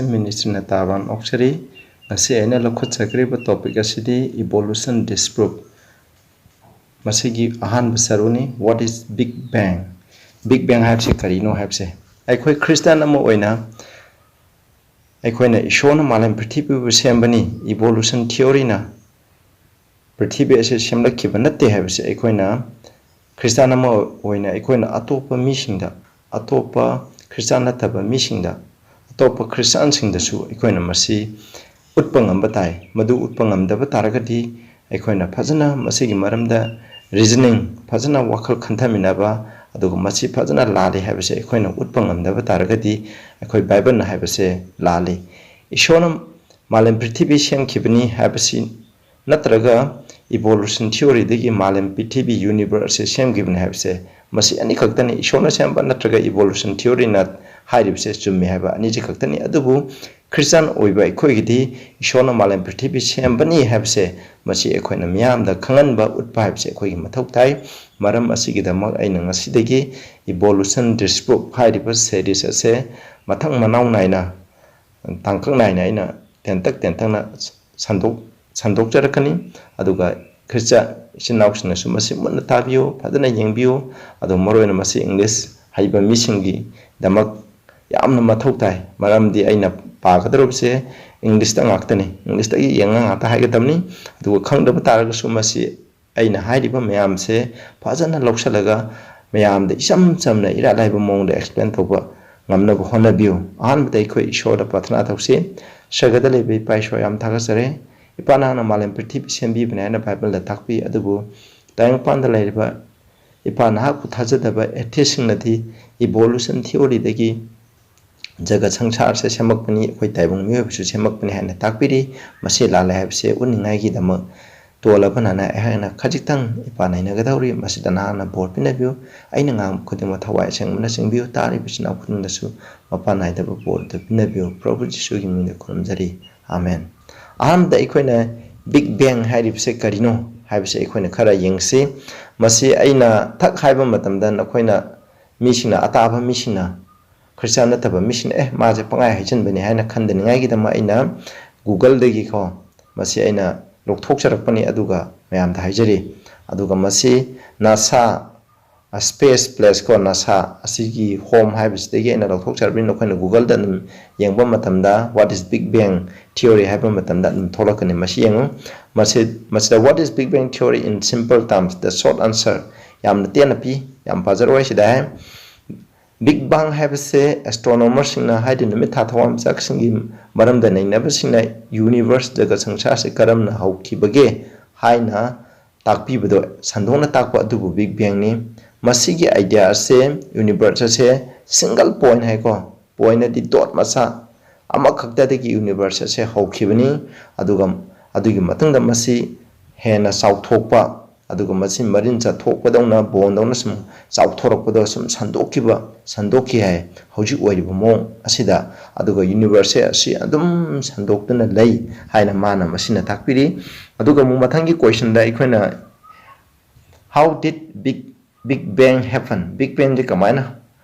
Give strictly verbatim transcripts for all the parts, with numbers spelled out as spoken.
ꯃꯤꯅꯤꯁꯇ꯭ꯔꯤꯅ ꯇꯥꯕ ꯑꯣꯛꯆꯔꯤ꯫ ꯉꯁꯤ ꯑꯩꯅ ꯂꯧꯈꯠꯆꯈ꯭ꯔꯤꯕ ꯇꯣꯄꯤꯛ ꯑꯁꯤꯗꯤ ꯏꯕꯣꯂꯨꯁꯟ ꯗꯤꯁꯄ꯭ꯔꯨꯞ꯫ ꯃꯁꯤꯒꯤ ꯑꯍꯥꯟꯕ ꯁꯔꯨꯛꯅꯤ, What is Big Bang? Big bank ꯍꯥꯏꯕꯁꯤ ꯀꯔꯤꯅꯣ ꯍꯥꯏꯕꯁꯦ꯫ ꯑꯩꯈꯣꯏ ꯈ꯭ꯔꯤꯁꯇꯥꯟ ꯑꯃ ꯑꯣꯏꯅ ꯑꯩꯈꯣꯏꯅ ꯏꯁꯣꯔꯅ ꯃꯥꯂꯦꯝ ꯄ꯭ꯔꯤꯊꯤꯕꯤꯕꯨ ꯁꯦꯝꯕꯅꯤ, ꯏꯕꯣꯂꯨꯁꯟ ꯊꯤꯑꯣꯔꯤꯅ ꯄ꯭ꯔꯤꯊꯤꯕꯤ ꯑꯁꯤ ꯁꯦꯝꯂꯛꯈꯤꯕ ꯅꯠꯇꯦ ꯍꯥꯏꯕꯁꯦ ꯑꯩꯈꯣꯏꯅ ꯈ꯭ꯔꯤꯁꯇꯥꯟ ꯑꯃ ꯑꯣꯏꯅ ꯑꯩꯈꯣꯏꯅ ꯑꯇꯣꯞꯄ ꯃꯤꯁꯤꯡꯗ, ꯑꯇꯣꯞꯄ ꯈ꯭ꯔꯤꯁꯇꯥꯟ ꯅꯠꯇꯕ ꯃꯤꯁꯤꯡꯗ, ꯑꯇꯣꯞꯄ ꯈ꯭ꯔꯤꯁꯇꯥꯟꯁꯤꯡꯗꯁꯨ ꯑꯩꯈꯣꯏꯅ ꯃꯁꯤ ꯎꯠꯄ ꯉꯝꯕ ꯇꯥꯏ꯫ ꯃꯗꯨ ꯎꯠꯄ ꯉꯝꯗꯕ ꯇꯥꯔꯒꯗꯤ ꯑꯩꯈꯣꯏꯅ ꯐꯖꯅ ꯃꯁꯤꯒꯤ ꯃꯔꯝꯗ ꯔꯤꯖꯅꯤꯡ, ꯐꯖꯅ ꯋꯥꯈꯜ ꯈꯟꯊꯃꯤꯟꯅꯕ, ꯑꯗꯨꯒ ꯃꯁꯤ ꯐꯖꯅ ꯂꯥꯜꯂꯤ ꯍꯥꯏꯕꯁꯦ ꯑꯩꯈꯣꯏꯅ ꯎꯠꯄ ꯉꯝꯗꯕ ꯇꯥꯔꯒꯗꯤ ꯑꯩꯈꯣꯏ ꯕꯥꯏꯕꯜꯅ ꯍꯥꯏꯕꯁꯦ ꯂꯥꯜꯂꯤ꯫ ꯏꯁꯣꯔꯅ ꯃꯥꯂꯦꯝ ꯄ꯭ꯔꯤꯊꯤꯕꯤ ꯁꯦꯝꯈꯤꯕꯅꯤ ꯍꯥꯏꯕꯁꯤ ꯅꯠꯇ꯭ꯔꯒ ꯏꯕꯣꯂꯨꯁꯟ ꯊꯤꯑꯣꯔꯤꯗꯒꯤ ꯃꯥꯂꯦꯝ ꯄ꯭ꯔꯤꯊꯤꯕꯤ ꯌꯨꯅꯤꯚꯔꯁꯁꯦ ꯁꯦꯝꯈꯤꯕꯅꯤ ꯍꯥꯏꯕꯁꯦ ꯃꯁꯤ ꯑꯅꯤꯈꯛꯇꯅꯤ꯫ ꯏꯁꯣꯔꯅ ꯁꯦꯝꯕ ꯅꯠꯇ꯭ꯔꯒ ꯏꯕꯣꯂꯨꯁꯟ ꯊꯤꯑꯣꯔꯤꯅ ꯍꯥꯏꯔꯤꯕꯁꯦ ꯆꯨꯝꯃꯤ ꯍꯥꯏꯕ ꯑꯅꯤꯁꯤ ꯈꯛꯇꯅꯤ꯫ ꯑꯗꯨꯕꯨ ꯈ꯭ꯔꯤꯁꯇꯥꯟ ꯑꯣꯏꯕ ꯑꯩꯈꯣꯏꯒꯤꯗꯤ ꯏꯁꯣꯔꯅ ꯃꯥꯂꯦꯝ ꯄ꯭ꯔꯤꯊꯤꯕꯤ ꯁꯦꯝꯕꯅꯤ ꯍꯥꯏꯕꯁꯦ ꯃꯁꯤ ꯑꯩꯈꯣꯏꯅ ꯃꯤꯌꯥꯝꯗ ꯈꯪꯍꯟꯕ, ꯎꯠꯄ ꯍꯥꯏꯕꯁꯦ ꯑꯩꯈꯣꯏꯒꯤ ꯃꯊꯧ ꯇꯥꯏ꯫ ꯃꯔꯝ ꯑꯁꯤꯒꯤꯗꯃꯛ ꯑꯩꯅ ꯉꯁꯤꯗꯒꯤ ꯏꯕꯣꯂꯨꯁꯟ ꯗꯤꯁꯄ꯭ꯔꯨꯞ ꯍꯥꯏꯔꯤꯕ ꯁꯦꯔꯤꯁ ꯑꯁꯦ ꯃꯊꯪ ꯃꯅꯥꯎ ꯅꯥꯏꯅ, ꯇꯥꯡꯀꯛ ꯅꯥꯏꯅ ꯑꯩꯅ ꯇꯦꯟꯇꯛ ꯇꯦꯟꯇꯛꯅ ꯁꯟꯗꯣꯛ-, ꯁꯟꯗꯣꯛꯆꯔꯛꯀꯅꯤ꯫ ꯑꯗꯨꯒ ꯈ꯭ꯔꯤꯁꯇ ꯏꯆꯤꯟ ꯏꯅꯥꯎꯁꯤꯡꯅꯁꯨ ꯃꯁꯤ ꯃꯨꯟꯅ ꯇꯥꯕꯤꯌꯨ, ꯐꯖꯅ ꯌꯦꯡꯕꯤꯌꯨ꯫ ꯑꯗꯨꯒ ꯃꯔꯨꯑꯣꯏꯅ ꯃꯁꯤ ꯏꯪꯂꯤꯁ ꯍꯩꯕ ꯃꯤꯁꯤꯡꯒꯤꯗꯃꯛ ꯌꯥꯝꯅ ꯃꯊꯧ ꯇꯥꯏ꯫ ꯃꯔꯝꯗꯤ ꯑꯩꯅ ꯄꯥꯒꯗꯧꯔꯤꯕꯁꯦ ꯏꯪꯂꯤꯁꯇ ꯉꯥꯛꯇꯅꯤ, ꯏꯪꯂꯤꯁꯇꯒꯤ ꯌꯦꯡꯉ ꯉꯥꯛꯇ ꯍꯥꯏꯒꯗꯕꯅꯤ꯫ ꯑꯗꯨꯒ ꯈꯪꯗꯕ ꯇꯥꯔꯒꯁꯨ ꯃꯁꯤ ꯑꯩꯅ ꯍꯥꯏꯔꯤꯕ ꯃꯌꯥꯝꯁꯦ ꯐꯖꯅ ꯂꯧꯁꯤꯜꯂꯒ ꯃꯌꯥꯝꯗ ꯏꯆꯝ ꯆꯝꯅ ꯏꯔꯥꯏ ꯂꯥꯏꯕ ꯃꯑꯣꯡꯗ ꯑꯦꯛꯁꯄ꯭ꯂꯦꯟ ꯇꯧꯕ ꯉꯝꯅꯕ ꯍꯣꯠꯅꯕꯤꯌꯨ꯫ ꯑꯍꯥꯟꯕꯗ ꯑꯩꯈꯣꯏ ꯏꯁꯣꯔꯗ ꯄ꯭ꯔꯥꯊꯅꯥ ꯇꯧꯁꯤ꯫ ꯁꯔꯒꯗ ꯂꯩꯕ ꯏꯄꯥ ꯏꯁꯣꯔ, ꯌꯥꯝ ꯊꯥꯒꯠꯆꯔꯤ꯫ ꯏꯄꯥ, ꯅꯍꯥꯛꯅ ꯃꯥꯂꯦꯝ ꯄ꯭ꯔꯤꯊꯤꯕꯤ ꯁꯦꯝꯕꯤꯕꯅꯤ ꯍꯥꯏꯅ ꯕꯥꯏꯕꯜꯗ ꯇꯥꯛꯄꯤ, ꯑꯗꯨꯕꯨ ꯇꯥꯏꯕꯪꯄꯥꯟꯗ ꯂꯩꯔꯤꯕ ꯏꯄꯥ ꯅꯍꯥꯛꯄꯨ ꯊꯥꯖꯗꯕ ꯑꯦꯊꯤꯁꯁꯤꯡꯅꯗꯤ ꯏꯕꯣꯂꯨꯁꯟ ꯊꯤꯑꯣꯔꯤꯗꯒꯤ ꯖꯒꯠ ꯁꯪꯁꯥꯔꯁꯦ ꯁꯦꯝꯃꯛꯄꯅꯤ, ꯑꯩꯈꯣꯏ ꯇꯥꯏꯕꯪ ꯃꯤꯑꯣꯏꯕꯁꯨ ꯁꯦꯝꯃꯛꯄꯅꯤ ꯍꯥꯏꯅ ꯇꯥꯛꯄꯤꯔꯤ꯫ ꯃꯁꯤ ꯂꯥꯜꯂꯦ ꯍꯥꯏꯕꯁꯦ ꯎꯠꯅꯤꯡꯉꯥꯏꯒꯤꯗꯃꯛ ꯇꯣꯜꯂꯕ ꯅꯅꯥꯏ ꯑꯩꯍꯥꯛꯅ ꯈꯖꯤꯛꯇꯪ ꯏꯄꯥ ꯅꯩꯅꯒꯗꯧꯔꯤ꯫ ꯃꯁꯤꯗ ꯅꯍꯥꯛꯅ ꯕꯣꯔ ꯄꯤꯅꯕꯤꯌꯨ꯫ ꯑꯩꯅ ꯉꯥꯡꯕ ꯈꯨꯗꯤꯡꯃꯛ ꯊꯋꯥꯏ ꯑꯁꯦꯡꯕꯅ ꯆꯤꯡꯕꯤꯌꯨ꯫ ꯇꯥꯔꯤꯕ ꯏꯆꯤꯟ ꯏꯅꯥꯎ ꯈꯨꯗꯤꯡꯗꯁꯨ ꯃꯄꯥ ꯅꯥꯏꯗꯕ ꯕꯣꯔ ꯑꯗꯨ ꯄꯤꯅꯕꯤꯌꯨ꯫ ꯄ꯭ꯔꯚꯨ ꯖꯤꯁꯨꯒꯤ ꯃꯤꯡꯗ ꯈꯨꯔꯨꯝꯖꯔꯤ꯫ ꯑꯥꯃꯦꯟ꯫ ꯑꯍꯥꯟꯕꯗ ꯑꯩꯈꯣꯏꯅ ꯕꯤꯛ ꯕꯦꯡ ꯍꯥꯏꯔꯤꯕꯁꯦ ꯀꯔꯤꯅꯣ ꯍꯥꯏꯕꯁꯦ ꯑꯩꯈꯣꯏꯅ ꯈꯔ ꯌꯦꯡꯁꯤ꯫ ꯃꯁꯤ ꯑꯩꯅ ꯊꯛ ꯍꯥꯏꯕ ꯃꯇꯝꯗ ꯅꯈꯣꯏꯅ, ꯃꯤꯁꯤꯡꯅ, ꯑꯇꯥꯕ ꯃꯤꯁꯤꯡꯅ ꯈ꯭ꯔꯤꯁꯇꯥꯟ ꯅꯠꯇꯕ ꯃꯤꯁꯤꯡꯅ ꯑꯦ ꯃꯥꯁꯦ ꯄꯪꯍꯥꯏ ꯍꯥꯏꯖꯤꯟꯕꯅꯤ ꯍꯥꯏꯅ ꯈꯟꯗꯅꯤꯡꯉꯥꯏꯒꯤꯗꯃꯛ ꯑꯩꯅ Google-ꯗꯒꯤꯀꯣ ꯃꯁꯤ ꯑꯩꯅ ꯂꯧꯊꯣꯛꯆꯔꯛꯄꯅꯤ, ꯑꯗꯨꯒ ꯃꯌꯥꯝꯗ ꯍꯥꯏꯖꯔꯤ꯫ ꯑꯗꯨꯒ ꯃꯁꯤ NASA, space place ꯀꯣ, NASA ꯑꯁꯤꯒꯤ home ꯍꯥꯏꯕꯁꯤꯗꯒꯤ ꯑꯩꯅ ꯂꯧꯊꯣꯛꯆꯔꯕꯅꯤ꯫ ꯅꯈꯣꯏꯅ Google-ꯗ ꯑꯗꯨꯝ ꯌꯦꯡꯕ ꯃꯇꯝꯗ what is Big Bang theory ꯍꯥꯏꯕ ꯃꯇꯝꯗ ꯑꯗꯨꯝ ꯊꯣꯛꯂꯛꯀꯅꯤ꯫ ꯃꯁꯤ ꯌꯦꯡꯉꯨ꯫ ꯃꯁꯤ ꯃꯁꯤꯗ what is Big Bang theory in simple terms, the short answer, ꯌꯥꯝꯅ ꯇꯦꯟꯅ ꯄꯤ, ꯌꯥꯝ ꯄꯥꯖꯔꯣꯏ꯫ ꯁꯤꯗ ꯍꯥꯏ, Big Bang ꯍꯥꯏꯕꯁꯦ astronomer-ꯁꯤꯡꯅ, ꯍꯥꯏꯗꯤ ꯅꯨꯃꯤꯠ ꯊꯥ ꯊꯋꯥꯟꯃꯤꯆꯥꯛꯁꯤꯡꯒꯤ ꯃꯔꯝꯗ ꯅꯩꯅꯕꯁꯤꯡꯅ universe, ꯖꯒꯠ ꯁꯪꯁꯥꯔꯁꯤ ꯀꯔꯝꯅ ꯍꯧꯈꯤꯕꯒꯦ ꯍꯥꯏꯅ ꯇꯥꯛꯄꯤꯕꯗꯣ ꯁꯟꯗꯣꯛꯅ ꯇꯥꯛꯄ ꯑꯗꯨꯕꯨ Big Bang-ꯅꯤ꯫ ꯃꯁꯤꯒꯤ idea ꯑꯁꯦ universe ꯑꯁꯦ single point ꯍꯥꯏꯀꯣ, point ꯑꯗꯤ dot ꯃꯆꯥ ꯑꯃꯈꯛꯇꯗꯒꯤ universe ꯑꯁꯦ ꯍꯧꯈꯤꯕꯅꯤ꯫ ꯑꯗꯨꯒ ꯑꯗꯨꯒꯤ ꯃꯇꯨꯡꯗ ꯃꯁꯤ ꯍꯦꯟꯅ ꯆꯥꯎꯊꯣꯛꯄ, ꯑꯗꯨꯒ ꯃꯁꯤ ꯃꯔꯤꯟ ꯆꯠꯊꯣꯛꯄꯗꯧꯅ, bone-ꯗꯧꯅ ꯁꯨꯝ ꯆꯥꯎꯊꯣꯔꯛꯄꯗꯣ ꯁꯨꯝ ꯁꯟꯗꯣꯛꯈꯤꯕ, ꯁꯟꯗꯣꯛꯈꯤ ꯍꯥꯏ꯫ ꯍꯧꯖꯤꯛ ꯑꯣꯏꯔꯤꯕ ꯃꯑꯣꯡ ꯑꯁꯤꯗ, ꯑꯗꯨꯒ universe ꯑꯁꯤ ꯑꯗꯨꯝ ꯁꯟꯗꯣꯛꯇꯨꯅ ꯂꯩ ꯍꯥꯏꯅ ꯃꯥꯅ ꯃꯁꯤꯅ ꯇꯥꯛꯄꯤꯔꯤ꯫ ꯑꯗꯨꯒ ꯑꯃꯨꯛ ꯃꯊꯪꯒꯤ question-ꯗ ꯑꯩꯈꯣꯏꯅ how did Big, Big Bang happen? Big Bang-ꯁꯦ ꯀꯃꯥꯏꯅ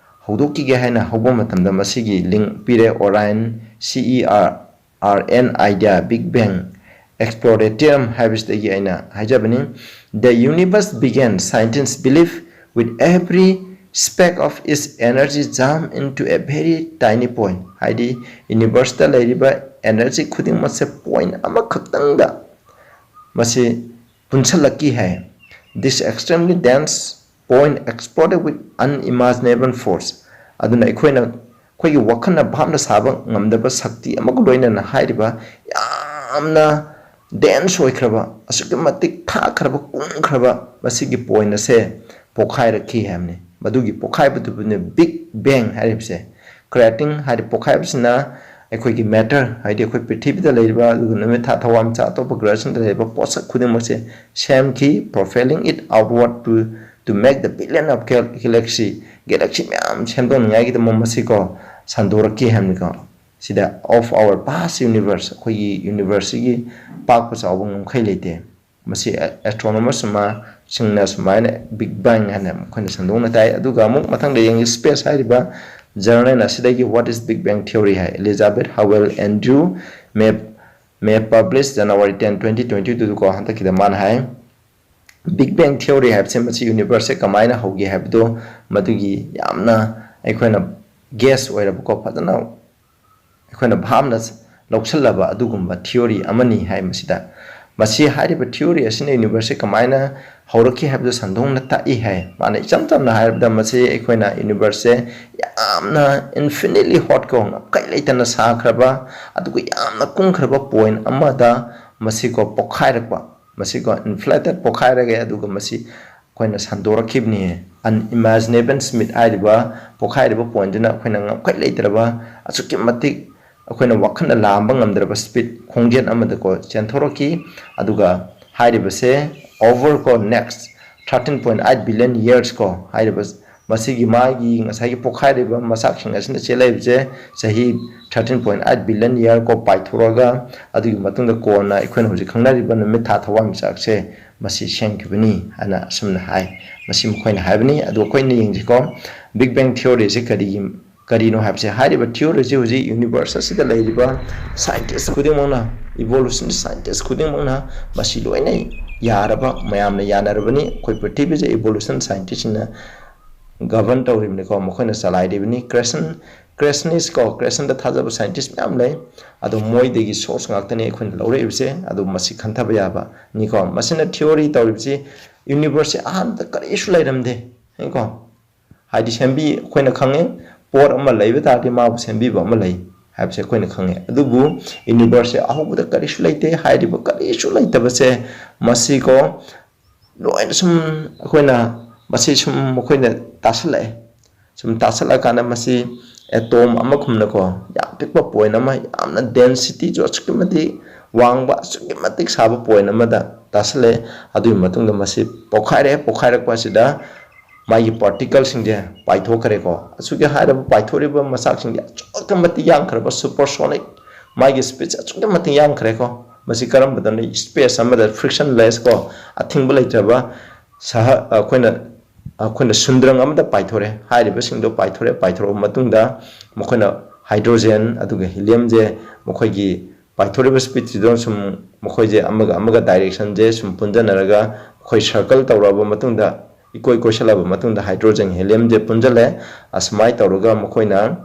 ꯍꯧꯗꯣꯛꯈꯤꯒꯦ ꯍꯥꯏꯅ ꯍꯧꯕ ꯃꯇꯝꯗ ꯃꯁꯤꯒꯤ link ꯄꯤꯔꯦ, Orion, C E R, R N idea, Big Bang, Exploratorium ꯍꯥꯏꯕꯁꯤꯗꯒꯤ ꯑꯩꯅ ꯍꯥꯏꯖꯕꯅꯤ꯫ The universe began, scientists believe, with every speck of its energy jam into a very tiny point꯫ ꯍꯥꯏꯗꯤ universe-ꯇ ꯂꯩꯔꯤꯕ energy ꯈꯨꯗꯤꯡꯃꯛꯁꯦ point ꯑꯃꯈꯛꯇꯪꯗ ꯃꯁꯤ ꯄꯨꯟꯁꯤꯜꯂꯛꯈꯤ ꯍꯥꯏ꯫ This extremely dense point exploded with unimaginable force꯫ ꯑꯗꯨꯅ ꯑꯩꯈꯣꯏꯅ, ꯑꯩꯈꯣꯏꯒꯤ ꯋꯥꯈꯜꯅ ꯚꯥꯞꯅ ꯁꯥꯕ ꯉꯝꯗꯕ ꯁꯛꯇꯤ ꯑꯃꯒ ꯂꯣꯏꯅꯅ ꯍꯥꯏꯔꯤꯕ ꯌꯥꯝꯅ dense ꯑꯣꯏꯈ꯭ꯔꯕ, ꯑꯁꯨꯛꯀꯤ ꯃꯇꯤꯛ ꯊꯥꯈ꯭ꯔꯕ, ꯀꯨꯡꯈ꯭ꯔꯕ ꯃꯁꯤꯒꯤ point ꯑꯁꯦ ꯄꯣꯈꯥꯏꯔꯛꯈꯤ ꯍꯥꯏꯕꯅꯤ꯫ ꯃꯗꯨꯒꯤ ꯄꯣꯈꯥꯏꯕꯗꯨꯕꯨꯅꯦ Big Bang ꯍꯥꯏꯔꯤꯕꯁꯦ꯫ Creating ꯍꯥꯏꯗꯤ ꯄꯣꯈꯥꯏꯕꯁꯤꯅ ꯑꯩꯈꯣꯏꯒꯤ matter, ꯍꯥꯏꯗꯤ ꯑꯩꯈꯣꯏ ꯄ꯭ꯔꯤꯊꯤꯕꯤꯗ ꯂꯩꯔꯤꯕ, ꯑꯗꯨꯒ ꯅꯨꯃꯤꯠ, ꯊꯥ, ꯊꯋꯥꯟꯃꯤꯆꯥꯛ, ꯑꯇꯣꯞꯄ ꯒ꯭ꯔꯍꯁꯤꯡꯗ ꯂꯩꯔꯤꯕ ꯄꯣꯠꯁꯛ ꯈꯨꯗꯤꯡꯃꯛꯁꯦ ꯁꯦꯝꯈꯤ, propelling it outward to, to make the billion of gal-, galaxy, galaxy ꯃꯌꯥꯝ ꯁꯦꯝꯗꯣꯛꯅꯤꯡꯉꯥꯏꯒꯤꯗꯃꯛ ꯃꯁꯤꯀꯣ ꯁꯟꯗꯣꯔꯛꯈꯤ ꯍꯥꯏꯕꯅꯤꯀꯣ꯫ ꯁꯤꯗ of our vast universe, ꯑꯩꯈꯣꯏꯒꯤ universe-ꯁꯤꯒꯤ ꯄꯥꯛꯄ ꯆꯥꯎꯕ ꯉꯝꯈꯩ ꯂꯩꯇꯦ꯫ ꯃꯁꯤ astronomer ꯁꯨꯃꯥ-, ꯁꯤꯡꯅ ꯁꯨꯃꯥꯏꯅ Big Bang ꯍꯥꯏꯅ ꯃꯈꯣꯏꯅ ꯁꯟꯗꯣꯛꯅ ꯇꯥꯏ꯫ ꯑꯗꯨꯒ ꯑꯃꯨꯛ ꯃꯊꯪꯗ ꯌꯦꯡꯉꯤ, space ꯍꯥꯏꯔꯤꯕ Journal ꯑꯁꯤꯗꯒꯤ What is Big Bang Theory high, Elizabeth Howell Andrew may may publish January ten, twenty twenty two ꯀꯣ, ꯍꯟꯗꯛꯀꯤꯗ ꯃꯥꯅ ꯍꯥꯏ, Big Bang Theory ꯍꯥꯏꯕꯁꯦ ꯃꯁꯤ ꯌꯨꯅꯤꯚꯔꯁꯁꯦ ꯀꯃꯥꯏꯅ ꯍꯧꯒꯦ ꯍꯥꯏꯕꯗꯣ ꯃꯗꯨꯒꯤ ꯌꯥꯝꯅ ꯑꯩꯈꯣꯏꯅ ꯒꯦꯁ ꯑꯣꯏꯔꯕꯀꯣ, ꯐꯖꯅ ꯑꯩꯈꯣꯏꯅ ꯚꯥꯞꯅ ꯂꯧꯁꯤꯜꯂꯕ ꯑꯗꯨꯒꯨꯝꯕ ꯊꯤꯑꯣꯔꯤ ꯑꯃꯅꯤ ꯍꯥꯏ꯫ ꯃꯁꯤꯗ ꯃꯁꯤ ꯍꯥꯏꯔꯤꯕ ꯊꯤꯑꯣꯔꯤ ꯑꯁꯤꯅ ꯌꯨꯅꯤꯚꯔꯁꯁꯦ ꯀꯃꯥꯏꯅ ꯍꯧꯔꯛꯈꯤ ꯍꯥꯏꯕꯗꯨ ꯁꯟꯗꯣꯛꯅ ꯇꯥꯛꯏ ꯍꯥꯏ꯫ ꯃꯥꯅ ꯏꯆꯝ ꯆꯝꯅ ꯍꯥꯏꯔꯕꯗ ꯃꯁꯤ ꯑꯩꯈꯣꯏꯅ ꯌꯨꯅꯤꯚꯔꯁꯁꯦ ꯌꯥꯝꯅ infinitely hot ꯀꯣ, ꯉꯝꯈꯩ ꯂꯩꯇꯅ ꯁꯥꯈ꯭ꯔꯕ, ꯑꯗꯨꯒ ꯌꯥꯝꯅ ꯀꯨꯡꯈ꯭ꯔꯕ ꯄꯣꯏꯟ ꯑꯃꯗ ꯃꯁꯤꯀꯣ ꯄꯣꯛꯈꯥꯏꯔꯛꯄ, ꯃꯁꯤꯀꯣ inflated ꯄꯣꯛꯈꯥꯏꯔꯒꯦ, ꯑꯗꯨꯒ ꯃꯁꯤ ꯑꯩꯈꯣꯏꯅ ꯁꯟꯗꯣꯔꯛꯈꯤꯕꯅꯤ꯫ Unimaginable speed ꯍꯥꯏꯔꯤꯕ ꯄꯣꯛꯈꯥꯏꯔꯤꯕ ꯄꯣꯏꯟꯗꯨꯅ ꯑꯩꯈꯣꯏꯅ ꯉꯝꯈꯩ ꯂꯩꯇ꯭ꯔꯕ, ꯑꯁꯨꯛꯀꯤ ꯃꯇꯤꯛ ꯑꯩꯈꯣꯏꯅ ꯋꯥꯈꯜꯅ ꯂꯥꯝꯕ ꯉꯝꯗ꯭ꯔꯕ ꯁ꯭ꯄꯤꯠ ꯈꯣꯡꯖꯦꯜ ꯑꯃꯗꯀꯣ ꯆꯦꯟꯊꯣꯔꯛꯈꯤ꯫ ꯑꯗꯨꯒ ꯍꯥꯏꯔꯤꯕꯁꯦ over ꯀꯣ next thirteen point eight billion years ꯀꯣ, ꯍꯥꯏꯔꯤꯕ ꯃꯁꯤꯒꯤ ꯃꯥꯒꯤ ꯉꯁꯥꯏꯒꯤ ꯄꯣꯛꯈꯥꯏꯔꯤꯕ ꯃꯆꯥꯛꯁꯤꯡ ꯑꯁꯤꯅ ꯆꯦꯜꯂꯛꯏꯕꯁꯦ ꯆꯍꯤ thirteen point eight billion year ꯀꯣ ꯄꯥꯏꯊꯣꯔꯛꯑꯒ, ꯑꯗꯨꯒꯤ ꯃꯇꯨꯡꯗ ꯀꯣꯟꯅ ꯑꯩꯈꯣꯏꯅ ꯍꯧꯖꯤꯛ ꯈꯪꯅꯔꯤꯕ ꯅꯨꯃꯤꯠ, ꯊꯥ, ꯊꯋꯥꯟꯃꯤꯆꯥꯛꯁꯦ ꯃꯁꯤ ꯁꯦꯝꯈꯤꯕꯅꯤ ꯍꯥꯏꯅ ꯑꯁꯨꯝꯅ ꯍꯥꯏ꯫ ꯃꯁꯤ ꯃꯈꯣꯏꯅ ꯍꯥꯏꯕꯅꯤ꯫ ꯑꯗꯨ ꯑꯩꯈꯣꯏꯅ ꯌꯦꯡꯁꯤꯀꯣ, Big Bang Theory ꯁꯤ ꯀꯔꯤꯒꯤ, ꯀꯔꯤꯅꯣ ꯍꯥꯏꯕꯁꯦ꯫ ꯍꯥꯏꯔꯤꯕ ꯊꯤꯑꯣꯔꯤꯁꯤ ꯍꯧꯖꯤꯛ ꯌꯨꯅꯤꯚꯔꯁ ꯑꯁꯤꯗ ꯂꯩꯔꯤꯕ ꯁꯥꯏꯟꯇꯤꯁ ꯈꯨꯗꯤꯡꯃꯛꯅ, ꯏꯚꯣꯂꯨꯁꯟ ꯁꯥꯏꯟꯇꯤꯁ ꯈꯨꯗꯤꯡꯃꯛꯅ ꯃꯁꯤ ꯂꯣꯏꯅ ꯌꯥꯔꯕ, ꯃꯌꯥꯝꯅ ꯌꯥꯅꯔꯕꯅꯤ꯫ ꯑꯩꯈꯣꯏ ꯄ꯭ꯔꯤꯊꯤꯕꯤꯁꯦ ꯏꯚꯣꯂꯨꯁꯟ ꯁꯥꯏꯟꯇꯤꯁꯁꯤꯡꯅ ꯒꯕꯔꯟ ꯇꯧꯔꯤꯕꯅꯤꯀꯣ, ꯃꯈꯣꯏꯅ ꯆꯂꯥꯏꯔꯤꯕꯅꯤ꯫ ꯀ꯭ꯔꯦꯁꯟ, ꯀ꯭ꯔꯦꯁꯅꯤꯁ ꯀꯣ, ꯀ꯭ꯔꯦꯁꯟꯗ ꯊꯥꯖꯕ ꯁꯥꯏꯟꯇꯤꯁ ꯃꯌꯥꯝ ꯂꯩ꯫ ꯑꯗꯣ ꯃꯣꯏꯗꯒꯤ ꯁꯣꯔꯁ ꯉꯥꯛꯇꯅꯤ ꯑꯩꯈꯣꯏꯅ ꯂꯧꯔꯛꯏꯕꯁꯦ꯫ ꯑꯗꯣ ꯃꯁꯤ ꯈꯟꯊꯕ ꯌꯥꯕꯅꯤꯀꯣ꯫ ꯃꯁꯤꯅ ꯊꯤꯑꯣꯔꯤ ꯇꯧꯔꯤꯕꯁꯤ ꯌꯨꯅꯤꯚꯔꯁꯁꯦ ꯑꯍꯥꯟꯕꯗ ꯀꯔꯤꯁꯨ ꯂꯩꯔꯝꯗꯦ ꯀꯣ꯫ ꯍꯥꯏꯗꯤ ꯁꯦꯝꯕꯤ, ꯑꯩꯈꯣꯏꯅ ꯈꯪꯉꯦ ꯄꯣꯠ ꯑꯃ ꯂꯩꯕ ꯇꯥꯔꯗꯤ ꯃꯥꯕꯨ ꯁꯦꯝꯕꯤꯕ ꯑꯃ ꯂꯩ ꯍꯥꯏꯕꯁꯦ ꯑꯩꯈꯣꯏꯅ ꯈꯪꯉꯦ꯫ ꯑꯗꯨꯕꯨ ꯌꯨꯅꯤꯚꯔꯁꯁꯦ ꯑꯍꯧꯕꯗ ꯀꯔꯤꯁꯨ ꯂꯩꯇꯦ ꯍꯥꯏꯔꯤꯕ ꯀꯔꯤꯁꯨ ꯂꯩꯇꯕꯁꯦ ꯃꯁꯤꯀꯣ ꯂꯣꯏꯅ ꯁꯨꯝ ꯑꯩꯈꯣꯏꯅ ꯃꯁꯤ ꯁꯨꯝ ꯑꯩꯈꯣꯏꯅ ꯇꯥꯁꯜꯂꯛꯑꯦ꯫ ꯁꯨꯝ ꯇꯥꯁꯜꯂꯛꯑꯀꯥꯟꯗ ꯃꯁꯤ ꯑꯦꯇꯣꯝ ꯑꯃꯒꯨꯝꯅꯀꯣ, ꯌꯥꯝ ꯄꯤꯛꯄ ꯄꯣꯏꯟ ꯑꯃ, ꯌꯥꯝꯅ ꯗꯦꯟꯁꯤꯇꯤꯁꯨ ꯑꯁꯨꯛꯀꯤ ꯃꯇꯤꯛ ꯋꯥꯡꯕ, ꯑꯁꯨꯛꯀꯤ ꯃꯇꯤꯛ ꯁꯥꯕ ꯄꯣꯏꯟ ꯑꯃꯗ ꯇꯥꯁꯜꯂꯛꯑꯦ꯫ ꯑꯗꯨꯒꯤ ꯃꯇꯨꯡꯗ ꯃꯁꯤ ꯄꯣꯛꯈꯥꯏꯔꯛꯑꯦ꯫ ꯄꯣꯛꯈꯥꯏꯔꯛꯄ ꯑꯁꯤꯗ ꯃꯥꯒꯤ ꯄꯥꯔꯇꯤꯀꯜꯁꯤꯡꯁꯦ ꯄꯥꯏꯊꯣꯛꯈ꯭ꯔꯦꯀꯣ꯫ ꯑꯁꯨꯛꯀꯤ ꯍꯥꯏꯔꯕ ꯄꯥꯏꯊꯣꯛꯏꯕ ꯃꯆꯥꯛꯁꯤꯡꯁꯦ ꯑꯁꯨꯛꯀꯤ ꯃꯇꯤꯛ ꯌꯥꯝꯈ꯭ꯔꯕ, ꯁꯨꯄꯔꯁꯣꯅꯤꯛ, ꯃꯥꯒꯤ ꯁ꯭ꯄꯤꯠꯁꯦ ꯑꯁꯨꯛꯀꯤ ꯃꯇꯤꯛ ꯌꯥꯝꯈ꯭ꯔꯦꯀꯣ꯫ ꯃꯁꯤ ꯀꯔꯝꯕꯗꯅꯣ? ꯁ꯭ꯄꯦꯁ ꯑꯃꯗ, ꯐ꯭ꯔꯤꯛꯁꯟꯂꯦꯁ ꯀꯣ, ꯑꯊꯤꯡꯕ ꯂꯩꯇ꯭ꯔꯕ ꯁꯍ-, ꯑꯩꯈꯣꯏꯅ ꯑꯩꯈꯣꯏꯅ ꯁꯨꯟꯗ꯭ꯔꯪ ꯑꯃꯗ ꯄꯥꯏꯊꯣꯔꯛꯑꯦ꯫ ꯍꯥꯏꯔꯤꯕꯁꯤꯡꯗꯣ ꯄꯥꯏꯊꯣꯔꯛꯑꯦ, ꯄꯥꯏꯊꯣꯔꯛꯑꯕ ꯃꯇꯨꯡꯗ ꯃꯈꯣꯏꯅ ꯍꯥꯏꯗ꯭ꯔꯣꯖꯦꯟ ꯑꯗꯨꯒ ꯍꯤꯂꯤꯌꯝꯁꯦ ꯃꯈꯣꯏꯒꯤ ꯄꯥꯏꯊꯣꯔꯛꯏꯕ ꯁ꯭ꯄꯤꯠꯁꯤꯗ ꯁꯨꯝ ꯃꯈꯣꯏꯁꯦ ꯑꯃꯒ ꯑꯃꯒ ꯗꯥꯏꯔꯦꯛꯁꯟꯁꯦ ꯁꯨꯝ ꯄꯨꯟꯁꯤꯟꯅꯔꯒ ꯑꯩꯈꯣꯏ ꯁꯔꯀꯜ ꯇꯧꯔꯛꯑꯕ ꯃꯇꯨꯡꯗ, ꯏꯀꯣꯏ ꯀꯣꯏꯁꯜꯂꯛꯑꯕ ꯃꯇꯨꯡꯗ ꯍꯥꯏꯗ꯭ꯔꯣꯖꯦꯟ ꯍꯤꯂꯤꯌꯝꯁꯦ ꯄꯨꯟꯁꯤꯜꯂꯦ꯫ ꯑꯁꯨꯃꯥꯏꯅ ꯇꯧꯔꯒ ꯃꯈꯣꯏꯅ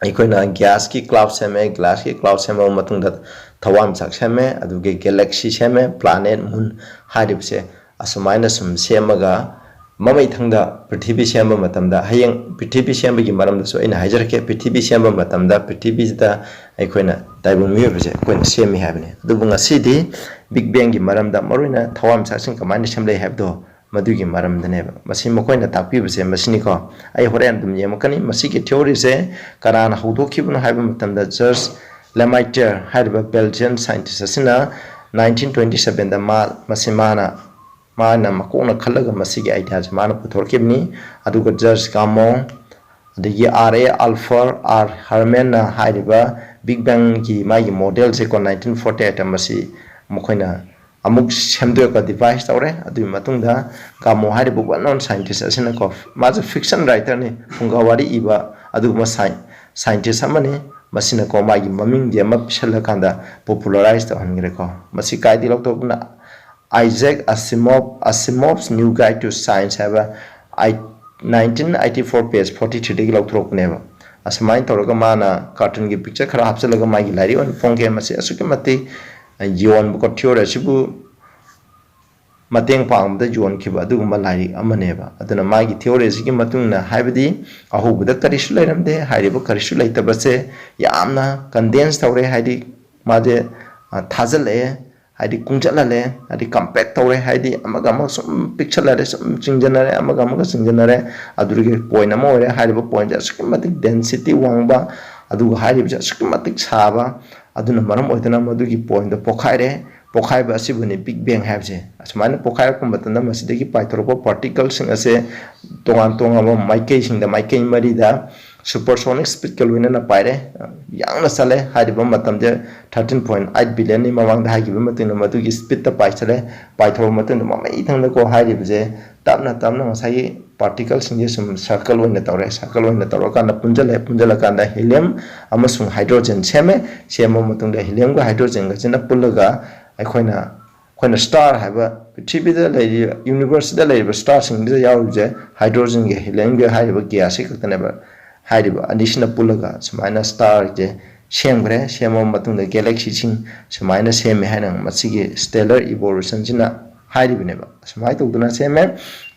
ꯑꯩꯈꯣꯏꯅ ꯒ꯭ꯌꯥꯁꯀꯤ ꯀ꯭ꯂꯥꯎꯗ ꯁꯦꯝꯃꯦ꯫ ꯒ꯭ꯌꯥꯁꯀꯤ ꯀ꯭ꯂꯥꯎꯗ ꯁꯦꯝꯃꯕ ꯃꯇꯨꯡꯗ ꯊꯋꯥꯟꯃꯤꯆꯥꯛ ꯁꯦꯝꯃꯦ, ꯑꯗꯨꯒꯤ ꯒꯦꯂꯦꯛꯁꯤ ꯁꯦꯝꯃꯦ, ꯄ꯭ꯂꯥꯅꯦꯠ, ꯃꯨꯟ ꯍꯥꯏꯔꯤꯕꯁꯦ ꯑꯁꯨꯃꯥꯏꯅ ꯁꯨꯝ ꯁꯦꯝꯃꯒ ꯃꯃꯩꯊꯪꯗ ꯄ꯭ꯔꯤꯊꯤꯕꯤ ꯁꯦꯝꯕ ꯃꯇꯝꯗ, ꯍꯌꯦꯡ ꯄ꯭ꯔꯤꯊꯤꯕꯤ ꯁꯦꯝꯕꯒꯤ ꯃꯔꯝꯗꯁꯨ ꯑꯩꯅ ꯍꯥꯏꯖꯔꯛꯀꯦ꯫ ꯄ꯭ꯔꯤꯊꯤꯕꯤ ꯁꯦꯝꯕ ꯃꯇꯝꯗ ꯄ꯭ꯔꯤꯊꯤꯕꯤꯁꯤꯗ ꯑꯩꯈꯣꯏꯅ ꯇꯥꯏꯕꯪ ꯃꯤꯑꯣꯏꯕꯁꯦ ꯑꯩꯈꯣꯏꯅ ꯁꯦꯝꯃꯤ ꯍꯥꯏꯕꯅꯤ꯫ ꯑꯗꯨꯕꯨ ꯉꯁꯤꯗꯤ ꯕꯤꯛ ꯕꯦꯡꯒꯤ ꯃꯔꯝꯗ, ꯃꯔꯨꯑꯣꯏꯅ ꯊꯋꯥꯟꯃꯤꯆꯥꯛꯁꯤꯡ ꯀꯃꯥꯏꯅ ꯁꯦꯝꯂꯛꯏ ꯍꯥꯏꯕꯗꯣ, ꯃꯗꯨꯒꯤ ꯃꯔꯝꯗꯅꯦꯕ꯫ ꯃꯁꯤ ꯃꯈꯣꯏꯅ ꯇꯥꯛꯄꯤꯕꯁꯦ ꯃꯁꯤꯅꯤꯀꯣ꯫ ꯑꯩ ꯍꯣꯔꯦꯟ ꯑꯗꯨꯝ ꯌꯦꯡꯉꯛꯀꯅꯤ꯫ ꯃꯁꯤꯒꯤ ꯊꯤꯑꯣꯔꯤꯁꯦ ꯀꯅꯥꯅ ꯍꯧꯗꯣꯛꯈꯤꯕꯅꯣ ꯍꯥꯏꯕ ꯃꯇꯝꯗ, ꯖꯔꯖ ꯂꯦꯃꯥꯏꯇꯤꯌꯔ ꯍꯥꯏꯔꯤꯕ ꯕꯦꯜꯖꯤꯌꯟ ꯁꯥꯏꯟꯇꯤꯁ ꯑꯁꯤꯅ ꯅꯥꯏꯟꯇꯤꯟ ꯇ꯭ꯋꯦꯟꯇꯤ ꯁꯕꯦꯟꯗ ꯃꯥ, ꯃꯁꯤ ꯃꯥꯅ, ꯃꯥꯅ ꯃꯀꯣꯛꯅ ꯈꯜꯂꯒ ꯃꯁꯤꯒꯤ ꯑꯥꯏꯗꯤꯌꯥꯁꯦ ꯃꯥꯅ ꯄꯨꯊꯣꯔꯛꯈꯤꯕꯅꯤ꯫ ꯑꯗꯨꯒ ꯖꯔꯖ ꯒꯥꯃꯣ, ꯑꯗꯒꯤ ꯑꯥꯔ ꯑꯦ ꯑꯜꯐꯔ ꯑꯥꯔ ꯍꯔꯃꯦꯟꯅ ꯍꯥꯏꯔꯤꯕ ꯕꯤꯛ ꯕꯦꯡꯒꯤ ꯃꯥꯒꯤ ꯃꯣꯗꯦꯜꯁꯦꯀꯣ, ꯅꯥꯏꯟꯇꯤꯟ ꯐꯣꯔꯇꯤ ꯑꯩꯠꯇ ꯃꯁꯤ ꯃꯈꯣꯏꯅ ꯑꯃꯨꯛ ꯁꯦꯝꯗꯣꯛꯄ, ꯗꯤꯚꯥꯏꯁ ꯇꯧꯔꯦ꯫ ꯑꯗꯨꯒꯤ ꯃꯇꯨꯡꯗ ꯒꯥꯃꯣ ꯍꯥꯏꯔꯤꯕ ꯋꯦꯜ ꯅꯣꯟ ꯁꯥꯏꯟꯇꯤꯁ ꯑꯁꯤꯅꯀꯣ, ꯃꯥꯁꯦ ꯐꯤꯛꯁꯟ ꯔꯥꯏꯇꯔꯅꯤ, ꯐꯨꯡꯒꯥ ꯋꯥꯔꯤ ꯏꯕ ꯑꯗꯨꯒꯨꯝꯕ ꯁꯥꯏ-, ꯁꯥꯏꯟꯇꯤꯁ ꯑꯃꯅꯤ꯫ ꯃꯁꯤꯅꯀꯣ ꯃꯥꯒꯤ ꯃꯃꯤꯡꯗꯤ ꯑꯃ ꯄꯤꯁꯜꯂꯀꯥꯟꯗ ꯄꯣꯄꯨꯂꯔꯥꯏꯁ ꯇꯧꯍꯟꯈ꯭ꯔꯦꯀꯣ꯫ ꯃꯁꯤ ꯀꯥꯏꯗꯒꯤ ꯂꯧꯊꯣꯛꯄꯅ? Isaac Asimov, Asimov's New Guide to Science ꯍꯥꯏꯕ I-, nineteen eighty four, page forty ꯊ꯭ꯔꯤꯗꯒꯤ ꯂꯧꯊꯣꯔꯛꯄꯅꯦꯕ꯫ ꯑꯁꯨꯃꯥꯏꯅ ꯇꯧꯔꯒ ꯃꯥꯅ ꯀꯥꯔꯇꯨꯟꯒꯤ ꯄꯤꯛꯆꯔ ꯈꯔ ꯍꯥꯞꯆꯤꯜꯂꯒ ꯃꯥꯒꯤ ꯂꯥꯏꯔꯤꯛ ꯑꯣꯏꯅ ꯐꯣꯡꯈꯤ꯫ ꯃꯁꯤ ꯑꯁꯨꯛꯀꯤ ꯃꯇꯤꯛ ꯌꯣꯟꯕꯀꯣ, ꯊꯤꯑꯣꯔꯤ ꯑꯁꯤꯕꯨ ꯃꯇꯦꯡ ꯄꯥꯡꯕꯗ ꯌꯣꯟꯈꯤꯕ ꯑꯗꯨꯒꯨꯝꯕ ꯂꯥꯏꯔꯤꯛ ꯑꯃꯅꯦꯕ꯫ ꯑꯗꯨꯅ ꯃꯥꯒꯤ ꯊꯤꯑꯣꯔꯤ ꯑꯁꯤꯒꯤ ꯃꯇꯨꯡ ꯏꯟꯅ, ꯍꯥꯏꯕꯗꯤ ꯑꯍꯧꯕꯗ ꯀꯔꯤꯁꯨ ꯂꯩꯔꯝꯗꯦ ꯍꯥꯏꯔꯤꯕ ꯀꯔꯤꯁꯨ ꯂꯩꯇꯕꯁꯦ ꯌꯥꯝꯅ ꯀꯟꯗꯦꯟꯁ ꯇꯧꯔꯦ, ꯍꯥꯏꯗꯤ ꯃꯥꯁꯦ, ꯑ, ꯊꯥꯖꯤꯜꯂꯛꯑꯦ, ꯍꯥꯏꯗꯤ ꯀꯨꯡꯖꯠꯍꯜꯂꯦ, ꯍꯥꯏꯗꯤ ꯀꯝꯄꯦꯛ ꯇꯧꯔꯦ, ꯍꯥꯏꯗꯤ ꯑꯃꯒ ꯑꯃꯒ ꯁꯨꯝ ꯄꯤꯛꯁꯜꯂꯔꯦ, ꯁꯨꯝ ꯆꯤꯡꯖꯟꯅꯔꯦ, ꯑꯃꯒ ꯑꯃꯒ ꯆꯤꯡꯖꯟꯅꯔꯦ꯫ ꯑꯗꯨꯗꯒꯤ ꯄꯣꯏꯟ ꯑꯃ ꯑꯣꯏꯔꯦ꯫ ꯍꯥꯏꯔꯤꯕ ꯄꯣꯏꯟꯁꯦ ꯑꯁꯨꯛꯀꯤ ꯃꯇꯤꯛ ꯗꯦꯟꯁꯤꯇꯤ ꯋꯥꯡꯕ, ꯑꯗꯨꯒ ꯍꯥꯏꯔꯤꯕꯁꯦ ꯑꯁꯨꯛꯀꯤ ꯃꯇꯤꯛ ꯁꯥꯕ, ꯑꯗꯨꯅ ꯃꯔꯝ ꯑꯣꯏꯗꯨꯅ ꯃꯗꯨꯒꯤ ꯄꯣꯏꯟꯗꯣ ꯄꯣꯛꯈꯥꯏꯔꯦ꯫ ꯄꯣꯛꯈꯥꯏꯕ ꯑꯁꯤꯕꯨꯅꯤ ꯕꯤꯛ ꯕꯦꯡ ꯍꯥꯏꯕꯁꯦ꯫ ꯑꯁꯨꯃꯥꯏꯅ ꯄꯣꯛꯈꯥꯏꯔꯛꯄ ꯃꯇꯝꯗ ꯃꯁꯤꯗꯒꯤ ꯄꯥꯏꯊꯣꯔꯛꯄ ꯄꯥꯔꯇꯤꯀꯜꯁꯤꯡ ꯑꯁꯦ ꯇꯣꯉꯥꯟ ꯇꯣꯉꯥꯟꯕ ꯃꯥꯏꯀꯩꯁꯤꯡꯗ, ꯃꯥꯏꯀꯩ ꯃꯔꯤꯗ supersonic speedꯀ ꯂꯣꯏꯅꯅ ꯄꯥꯏꯔꯦ꯫ ꯌꯥꯡꯅ ꯆꯠꯂꯦ꯫ ꯍꯥꯏꯔꯤꯕ ꯃꯇꯝꯁꯦ thirteen point eight billionꯅꯤ꯫ ꯃꯃꯥꯡꯗ ꯍꯥꯏꯈꯤꯕ ꯃꯇꯨꯡꯗ ꯃꯗꯨꯒꯤ speedꯇ ꯄꯥꯏꯁꯜꯂꯦ꯫ ꯄꯥꯏꯊꯣꯔꯕ ꯃꯇꯨꯡꯗ ꯃꯃꯩꯊꯪꯗꯀꯣ ꯍꯥꯏꯔꯤꯕꯁꯦ ꯇꯞꯅ ꯇꯞꯅ ꯉꯁꯥꯏꯒꯤ particleꯁꯤꯡꯁꯦ ꯁꯨꯝ circle ꯑꯣꯏꯅ ꯇꯧꯔꯦ꯫ Circle ꯑꯣꯏꯅ ꯇꯧꯔꯀꯥꯟꯗ ꯄꯨꯟꯁꯤꯜꯂꯦ꯫ ꯄꯨꯟꯁꯤꯜꯂꯀꯥꯟꯗ helium ꯑꯃꯁꯨꯡ hydrogen ꯁꯦꯝꯃꯦ꯫ ꯁꯦꯝꯃ ꯃꯇꯨꯡꯗ heliumꯒ hydrogenꯒꯁꯤꯅ ꯄꯨꯜꯂꯒ ꯑꯩꯈꯣꯏꯅ ꯑꯩꯈꯣꯏꯅ star ꯍꯥꯏꯕ ꯄ꯭ꯔꯤꯊꯤꯕꯤꯗ ꯂꯩꯔꯤꯕ, universeꯁꯤꯗ ꯂꯩꯔꯤꯕ starꯁꯤꯡꯁꯤꯗ ꯌꯥꯎꯔꯤꯕꯁꯦ hydrogenꯒ heliumꯒ ꯍꯥꯏꯔꯤꯕ gasꯁꯤ ꯈꯛꯇꯅꯦꯕ꯫ ꯍꯥꯏꯔꯤꯕ ꯑꯅꯤꯁꯤꯅ ꯄꯨꯜꯂꯒ ꯁꯨꯃꯥꯏꯅ starꯁꯦ ꯁꯦꯝꯈ꯭ꯔꯦ꯫ ꯁꯦꯝꯃꯕ ꯃꯇꯨꯡꯗ galaxyꯁꯤꯡ ꯁꯨꯃꯥꯏꯅ ꯁꯦꯝꯃꯦ ꯍꯥꯏꯅ ꯃꯁꯤꯒꯤ stellar evolutionꯁꯤꯅ ꯍꯥꯏꯔꯤꯕꯅꯦꯕ꯫ ꯁꯨꯃꯥꯏꯅ ꯇꯧꯗꯅ ꯁꯦꯝꯃꯦ꯫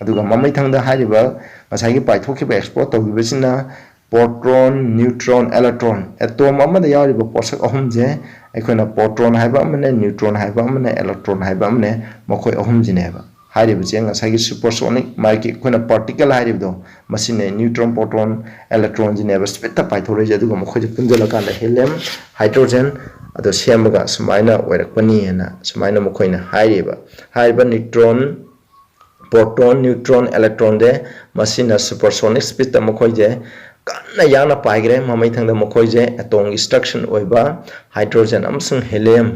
ꯑꯗꯨꯒ ꯃꯃꯩꯊꯪꯗ ꯍꯥꯏꯔꯤꯕ ꯉꯁꯥꯏꯒꯤ ꯄꯥꯏꯊꯣꯛꯈꯤꯕ, explore ꯇꯧꯈꯤꯕꯁꯤꯅ proton, neutron, electron, atom ꯑꯃꯗ ꯌꯥꯎꯔꯤꯕ ꯄꯣꯠꯁꯛ ꯑꯍꯨꯝꯁꯦ ꯑꯩꯈꯣꯏꯅ proton ꯍꯥꯏꯕ ꯑꯃꯅꯦ, neutron ꯍꯥꯏꯕ ꯑꯃꯅꯦ, electron ꯍꯥꯏꯕ ꯑꯃꯅꯦ, ꯃꯈꯣꯏ ꯑꯍꯨꯝꯁꯤꯅꯦꯕ꯫ ꯍꯥꯏꯔꯤꯕꯁꯦ ꯉꯁꯥꯏꯒꯤ supersonic ꯃꯥꯒꯤ ꯑꯩꯈꯣꯏꯅ particle ꯍꯥꯏꯔꯤꯕꯗꯣ, ꯃꯁꯤꯅꯦ neutron, proton, electronꯁꯤꯅꯦꯕ speedꯇ ꯄꯥꯏꯊꯣꯔꯛꯏꯁꯦ꯫ ꯑꯗꯨꯒ ꯃꯈꯣꯏꯁꯦ ꯄꯨꯟꯁꯤꯜꯂꯀꯥꯟꯗ helium, hydrogen ꯑꯗꯣ ꯁꯦꯝꯃꯒ ꯁꯨꯃꯥꯏꯅ ꯑꯣꯏꯔꯛꯄꯅꯤ ꯍꯥꯏꯅ ꯁꯨꯃꯥꯏꯅ ꯃꯈꯣꯏꯅ ꯍꯥꯏꯔꯤꯕ꯫ ꯍꯥꯏꯔꯤꯕ neutron, proton, neutron, electronꯁꯦ ꯃꯁꯤꯅ supersonic speedꯇ ꯃꯈꯣꯏꯁꯦ ꯀꯟꯅ ꯌꯥꯡꯅ ꯄꯥꯏꯈ꯭ꯔꯦ꯫ ꯃꯃꯩꯊꯪꯗ ꯃꯈꯣꯏꯁꯦ atomꯒꯤ structure ꯑꯣꯏꯕ hydrogen ꯑꯃꯁꯨꯡ helium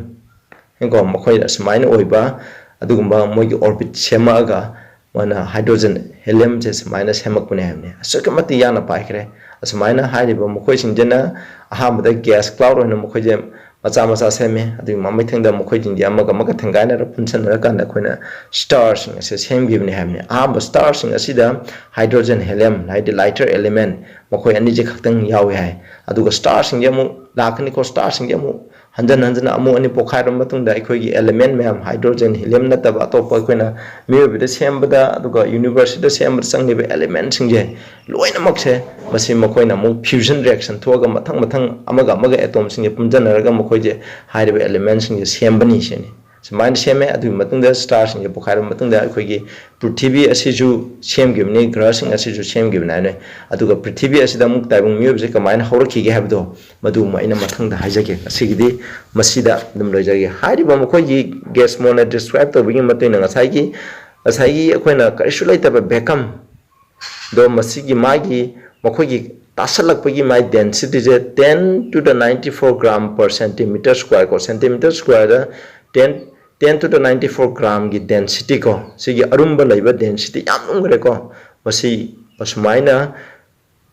ꯀꯣ, ꯃꯈꯣꯏ ꯑꯁꯨꯃꯥꯏꯅ ꯑꯣꯏꯕ ꯑꯗꯨꯒꯨꯝꯕ ꯃꯣꯏꯒꯤ orbit ꯁꯦꯝꯃꯛꯑꯒ ꯃꯣꯏꯅ hydrogen, heliumꯁꯦ ꯁꯨꯃꯥꯏꯅ ꯁꯦꯝꯃꯛꯄꯅꯦ ꯍꯥꯏꯕꯅꯤ꯫ ꯑꯁꯨꯛꯀꯤ ꯃꯇꯤꯛ ꯌꯥꯡꯅ ꯄꯥꯏꯈ꯭ꯔꯦ꯫ ꯑꯁꯨꯃꯥꯏꯅ ꯍꯥꯏꯔꯤꯕ ꯃꯈꯣꯏꯁꯤꯡꯁꯤꯅ ꯑꯍꯥꯟꯕꯗ gas cloud ꯑꯣꯏꯅ ꯃꯈꯣꯏꯁꯦ ꯃꯆꯥ ꯃꯆꯥ ꯁꯦꯝꯃꯤ꯫ ꯑꯗꯨꯒꯤ ꯃꯃꯩꯊꯪꯗ ꯃꯈꯣꯏꯁꯤꯡꯁꯦ ꯑꯃꯒ ꯑꯃꯒ ꯊꯦꯡꯒꯥꯏꯅꯔ ꯄꯨꯟꯁꯤꯟꯅꯔꯀꯥꯟꯗ ꯑꯩꯈꯣꯏꯅ starꯁꯤꯡ ꯑꯁꯦ ꯁꯦꯝꯈꯤꯕꯅꯤ ꯍꯥꯏꯕꯅꯤ꯫ ꯑꯍꯥꯟꯕ starꯁꯤꯡ ꯑꯁꯤꯗ hydrogen, helium ꯍꯥꯏꯗꯤ lighter element ꯃꯈꯣꯏ ꯑꯅꯤꯁꯦ ꯈꯛꯇꯪ ꯌꯥꯎꯏ ꯍꯥꯏ꯫ ꯑꯗꯨꯒ starꯁꯤꯡꯁꯦ ꯑꯃꯨꯛ ꯂꯥꯛꯀꯅꯤꯀꯣ꯫ Starꯁꯤꯡꯁꯦ ꯑꯃꯨꯛ ꯍꯟꯖꯟ ꯍꯟꯖꯟꯅ ꯑꯃꯨꯛ ꯑꯅꯤ ꯄꯣꯛꯈꯥꯏꯔꯕ ꯃꯇꯨꯡꯗ ꯑꯩꯈꯣꯏꯒꯤ element ꯃꯌꯥꯝ, hydrogen, helium ꯅꯠꯇꯕ ꯑꯇꯣꯞꯄ ꯑꯩꯈꯣꯏꯅ ꯃꯤꯑꯣꯏꯕꯗ ꯁꯦꯝꯕꯗ, ꯑꯗꯨꯒ universeꯁꯤꯗ ꯁꯦꯝꯕꯗ ꯆꯪꯂꯤꯕ elementꯁꯤꯡꯁꯦ ꯂꯣꯏꯅꯃꯛꯁꯦ ꯃꯁꯤ ꯃꯈꯣꯏꯅ ꯑꯃꯨꯛ fusion reaction ꯊꯣꯛꯑꯒ ꯃꯊꯪ ꯃꯊꯪ ꯑꯃꯒ ꯑꯃꯒ atomꯁꯤꯡꯁꯦ ꯄꯨꯟꯁꯤꯟꯅꯔꯒ ꯃꯈꯣꯏꯁꯦ ꯍꯥꯏꯔꯤꯕ elementꯁꯤꯡꯁꯦ ꯁꯦꯝꯕꯅꯤ ꯁꯤꯅꯤ꯫ ꯁꯨꯃꯥꯏꯅ ꯁꯦꯝꯃꯦ꯫ ꯑꯗꯨꯒꯤ ꯃꯇꯨꯡꯗ starꯁꯤꯡꯁꯦ ꯄꯣꯛꯈꯥꯏꯔꯕ ꯃꯇꯨꯡꯗ ꯑꯩꯈꯣꯏꯒꯤ ꯄ꯭ꯔꯤꯊꯤꯕꯤ ꯑꯁꯤꯁꯨ ꯁꯦꯝꯈꯤꯕꯅꯤ, ꯒ꯭ꯔꯍꯁꯤꯡ ꯑꯁꯤꯁꯨ ꯁꯦꯝꯈꯤꯕꯅꯤ ꯍꯥꯏꯅ꯫ ꯑꯗꯨꯒ ꯄ꯭ꯔꯤꯊꯤꯕꯤ ꯑꯁꯤꯗ ꯑꯃꯨꯛ ꯇꯥꯏꯕꯪ ꯃꯤꯑꯣꯏꯕꯁꯦ ꯀꯃꯥꯏꯅ ꯍꯧꯔꯛꯈꯤꯒꯦ ꯍꯥꯏꯕꯗꯣ ꯃꯗꯨ ꯑꯃ ꯑꯩꯅ ꯃꯊꯪꯗ ꯍꯥꯏꯖꯒꯦ꯫ ꯉꯁꯤꯒꯤꯗꯤ ꯃꯁꯤꯗ ꯑꯗꯨꯝ ꯂꯣꯏꯖꯒꯦ꯫ ꯍꯥꯏꯔꯤꯕ ꯃꯈꯣꯏꯒꯤ Gizmoꯅ describe ꯇꯧꯕꯒꯤ ꯃꯇꯨꯡ ꯏꯟꯅ ꯉꯁꯥꯏꯒꯤ, ꯉꯁꯥꯏꯒꯤ ꯑꯩꯈꯣꯏꯅ ꯀꯔꯤꯁꯨ ꯂꯩꯇꯕ vacuum ꯗꯣ ꯃꯁꯤꯒꯤ ꯃꯥꯒꯤ ꯃꯈꯣꯏꯒꯤ ꯇꯥꯁꯜꯂꯛꯄꯒꯤ ꯃꯥꯏ ꯗꯦꯟꯁꯤꯇꯤꯁꯦ ten to the ninety four gram per centimeter square ꯀꯣ, centimetre squared ten ten to the ninety four ꯒ꯭ꯔꯥꯝꯒꯤ ꯗꯦꯟꯁꯤꯇꯤ ꯀꯣ, ꯁꯤꯒꯤ ꯑꯔꯨꯝꯕ ꯂꯩꯕ ꯗꯦꯟꯁꯤꯇꯤ ꯌꯥꯝ ꯂꯨꯝꯈ꯭ꯔꯦꯀꯣ꯫ ꯃꯁꯤ ꯑꯁꯨꯃꯥꯏꯅ